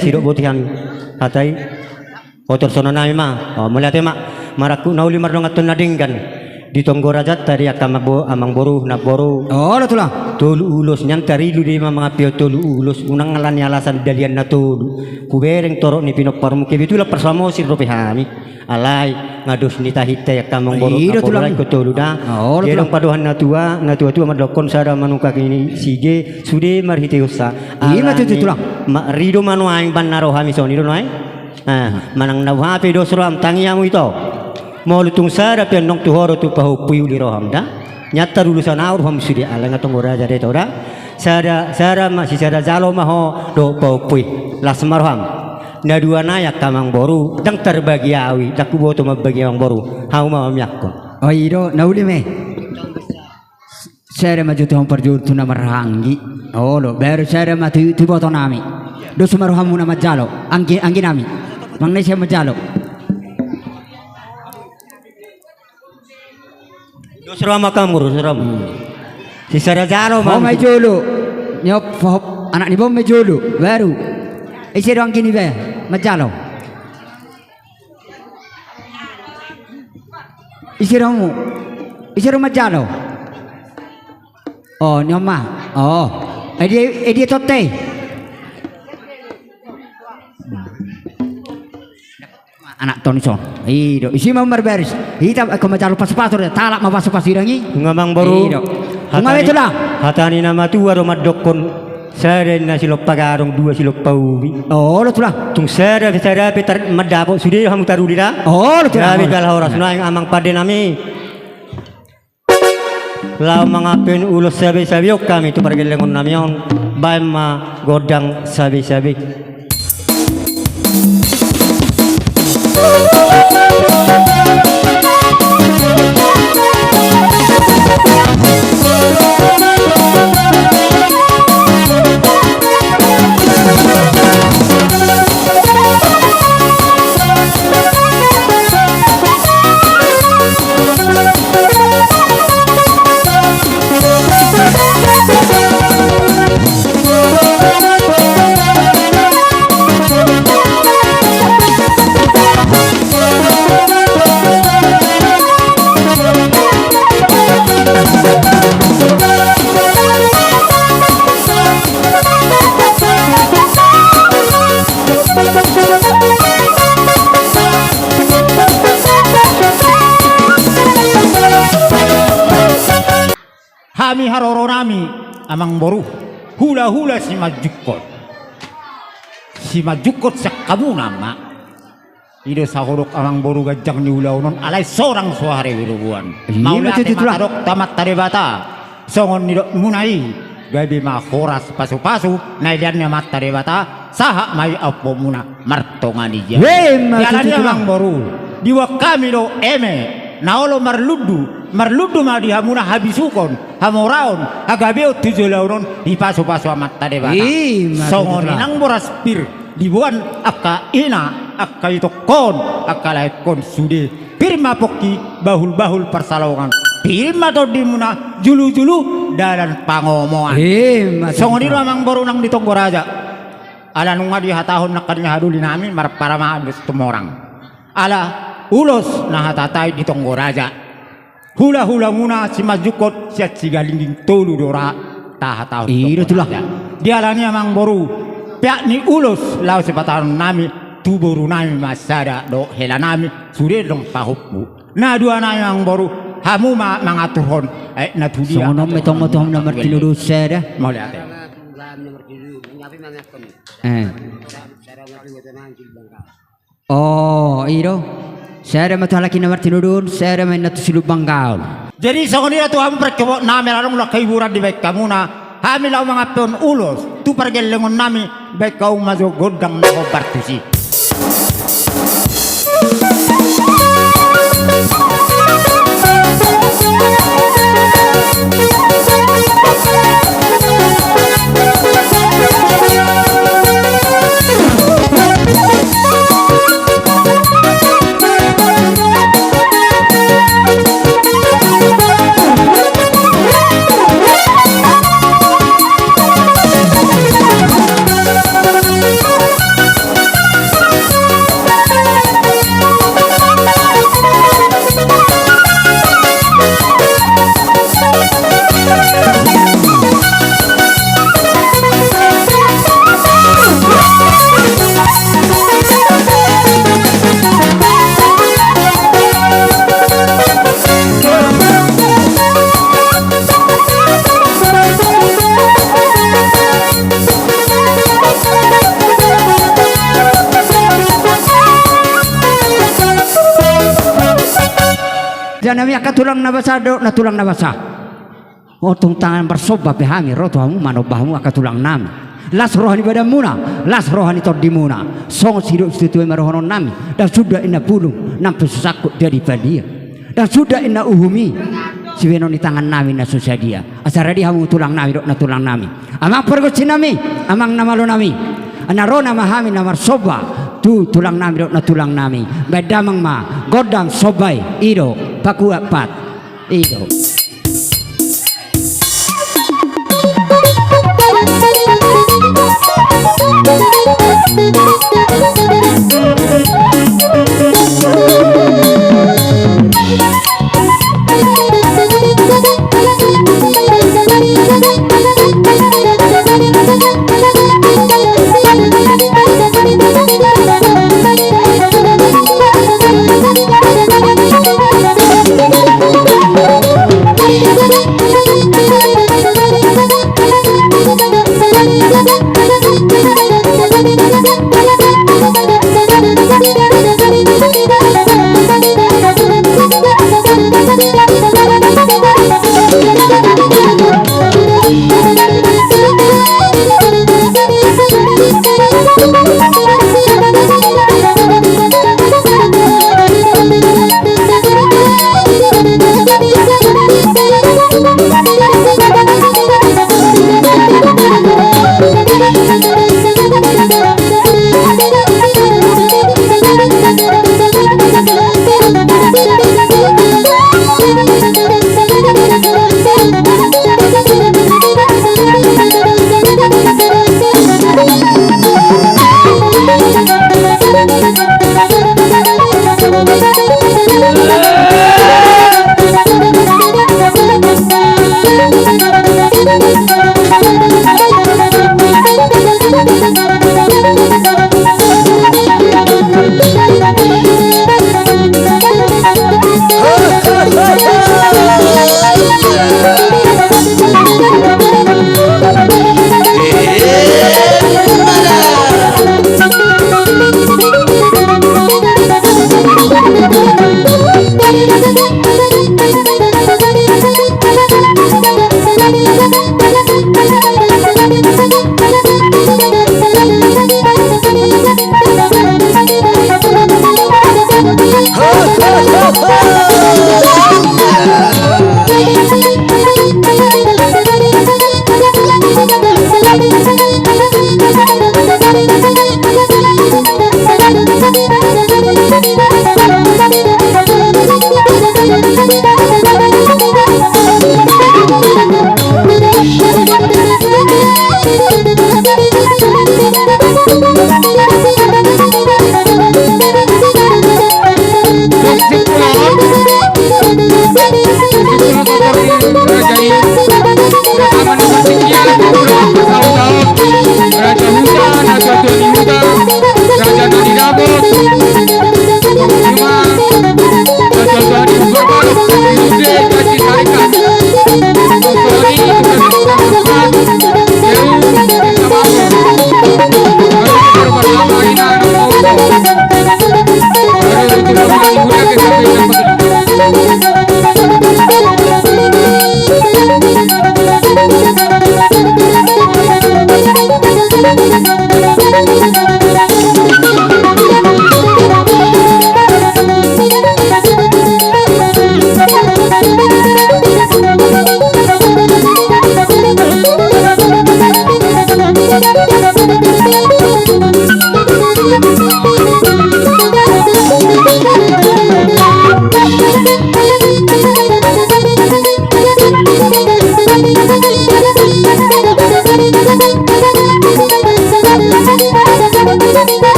Sidok boti hami, hata i. Otor songon nami ma. O, mauliate ma. Marangkup na uli mardongan tu na denggan. Di tonggo rajanta di angka amangboru, namboru. Olo tulang. Tolu ulos, nian tarilu do i ma mangampehon tolu ulos, unang ala ni alasan dalihan na tolu. Hubereng torop ni pinomparmu, kebetulan parsamosir dope hami. Alai nga dos ni tahinta i angka amangboru. Olo tulang. Tolu da. Olo tulang. Padohan na tua, na tua-tua mandokkon sada manungkak ni sige, sude marhitehonsa. Ima tutu tulang. Rido ma nuaeng, umbahen na ro hami songon i do nuaeng. Manang na boha pe dos roham, tangi hamu ito. Molo tung sada pe annon tu ho do tu pahompu i, uli roham da. Nian tarulosan au roham sude, alai nga tonggo raja do ito da. Sada, sada ma, sisada jalo ma ho dohot pahompu i. Las ma roham. Na dua nai angka amangboru, ndang tarbagi au i, ndang huboto mambagi amangboru. Hamu ma mamiangkon. O, i do na uli ma i. Sada ma jo tu hamu parjolo tu na marhahaanggi. Olo, baru sada ma tu, tu iboto nami. Dos ma rohamuna manjalo, anggi, anggi nami. Manang na ise manjalo. Dos roham angka amangboru, dos roham. Sisada jalo ma. Ho ma i jolo. Niop, hop, anak ni boru ma i jolo. Baru. Ise do anggi niba manjalo. Ise do hamu? Ise do manjalo? O, ni on ma. O. Edi, edi tonte. Anak toni son. I do. Isi ma marbaris. Ita, eh, ko manjalo pasu-pasu do. Talap ma pasu-pasu i dang i. Nga amangboru. I do. Hata ni, hata ni na matua do mandokkon. Sada inna silompa gadong, dua silompa ubi. Olo tulang. Tung sada pe, sada pe tar-, mandapot sude hamu taruli da. Olo tulang. Gabe jala horas nuaeng amang pande nami. Laho mangampehon ulos sabe-sabe on hami tu pargellengon nami on, baen ma gondang sabe-sabe. Hami haroro nami, amangboru, hula-hula Simanjungkot. Simanjungkot sian hamuna ma. I do sahodok amangboru ganjang ni ulaon on, alai sorang so hare birubuan. Mauliate ma tu Amanta Debata. Songon nidokmuna i, gabe ma horas pasu-pasu na ilean ni Amanta Debata, sahat ma i ampomuna martonga ni jabu. Dialani amangboru, diboan hami do eme na olo marlundu, marlundu ma di hamuna habisukon, hamoraon, hagabeon tu joloan on, dipasu-pasu Amanta Debata. Songon i nang boras pir, diboan angka ina, angka itongkon, angka laengkon sude. Pir ma pongki bahul-bahul parsalongan. Pir ma tondimuna julu-julu dalan pangomoan. Songon i do amangboru nang di tonggo raja. Ala nunga dihatahon nangkin ni hadoli nami marpara ma dos tumorang. Ala ulos na hatatai di tonggo raja. Hula-hulamuna Simanjungkot sian Sigalingging tolu do ra tahatahon. I do tulang. Dialani amangboru, peak ni ulos laho sipatahonon nami tu boru nami ma sada dohot hela nami sude dong pahompu. Na dua nai amangboru, hamu ma mangaturhon. Aek na tudia songon on ma tongon tu hamu na martinodohon sada. Mauliate. O, i do. Sada ma tu halak i na martinodohon, sada ma inna tu silumbang gaol. Jadi songon i do tu hamu parkebot nami, ala adong do angka hiburan dibaen hamuna, hami laho mangampehon ulos tu pargellengon nami, baen hamu ma jo gondang na hombar tusi. Nami angka tulang na basa dohot na tulang na basa. Otung tangan marsomba pe hami ro tu hamu manomba hamu angka tulang nami. Las roha ni badanmuna, las roha ni tondimuna. Songon sidok situtua i ma dohonon nami. Ndang suda inna bulung nang pe so sangkut jadi palia. Ndang suda inna uhum i sibahenon ni tangan nami na so sadia. Asa rade hamu tulang nami dohot na tulang nami. Amang pargonsi nami, amang na malo nami. Na ro nama hami na marsomba tu tulang nami dohot na tulang nami. Baen damang ma gondang somba i, i do pakuat pat. I do.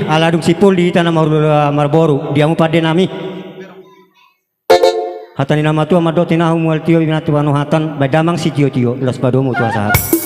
Ala dung simpul di hita na marboru, di hamu pande nami. Hata ni na matua mandok tinahu mual tio, binatu panohatan, baen damang sitio-tio, las padomu tu hasahatan.